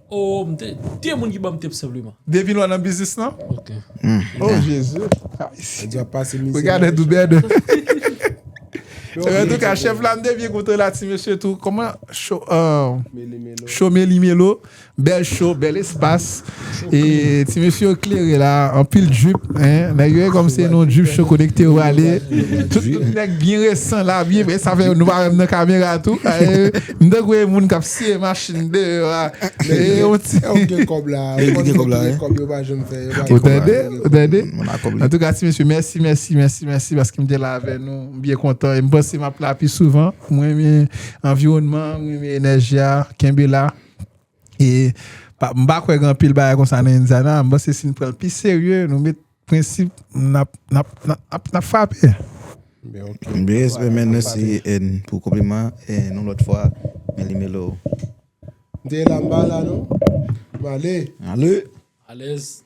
Oh, m te, te moun ki ban m tep senpleman. Depi lò nan biznis lan? Ok. Oh, Jezi. Ou gade doubèd. Antouka, chèf la, m te byen kontan la, ti mesye tou. Kòman? Show, euh, Show Meli Melo. Bèl show, bèl espas. E ti mesye yo klere la, anpil drip, hein. Nèg yo kòm se non drip show konekte yo ale. Tout, tout nèg byen resan la, byen, sa fè nou pa wè m nan kamera tou. M tankou e moun k ap siye machin deyò a. E yon ti. Ou gen kòb la. Ou gen kòb la, gen kòb yo pa janm fè. Ou tande? Ou tande? Antouka, ti mesye, mèsi, mèsi, mèsi, mèsi, paske m te la avè nou. M byen kontan. E m panse m ap la pi souvan. Mwen renmen anviwònman, mwen renmen enèji a. Kenbe la. E pa, m pa kwè gen anpil bagay konsa nan Indiana. M panse si n pran l pi serye, nou met prensip, n ap, n ap, n ap, n ap, n ap frape. Byen, respè, men, mèsi, e, pou konpliman, e, yon lòt fwa, Meli Melo. M te la, m pa la, non? M ale. Ale. Alèz.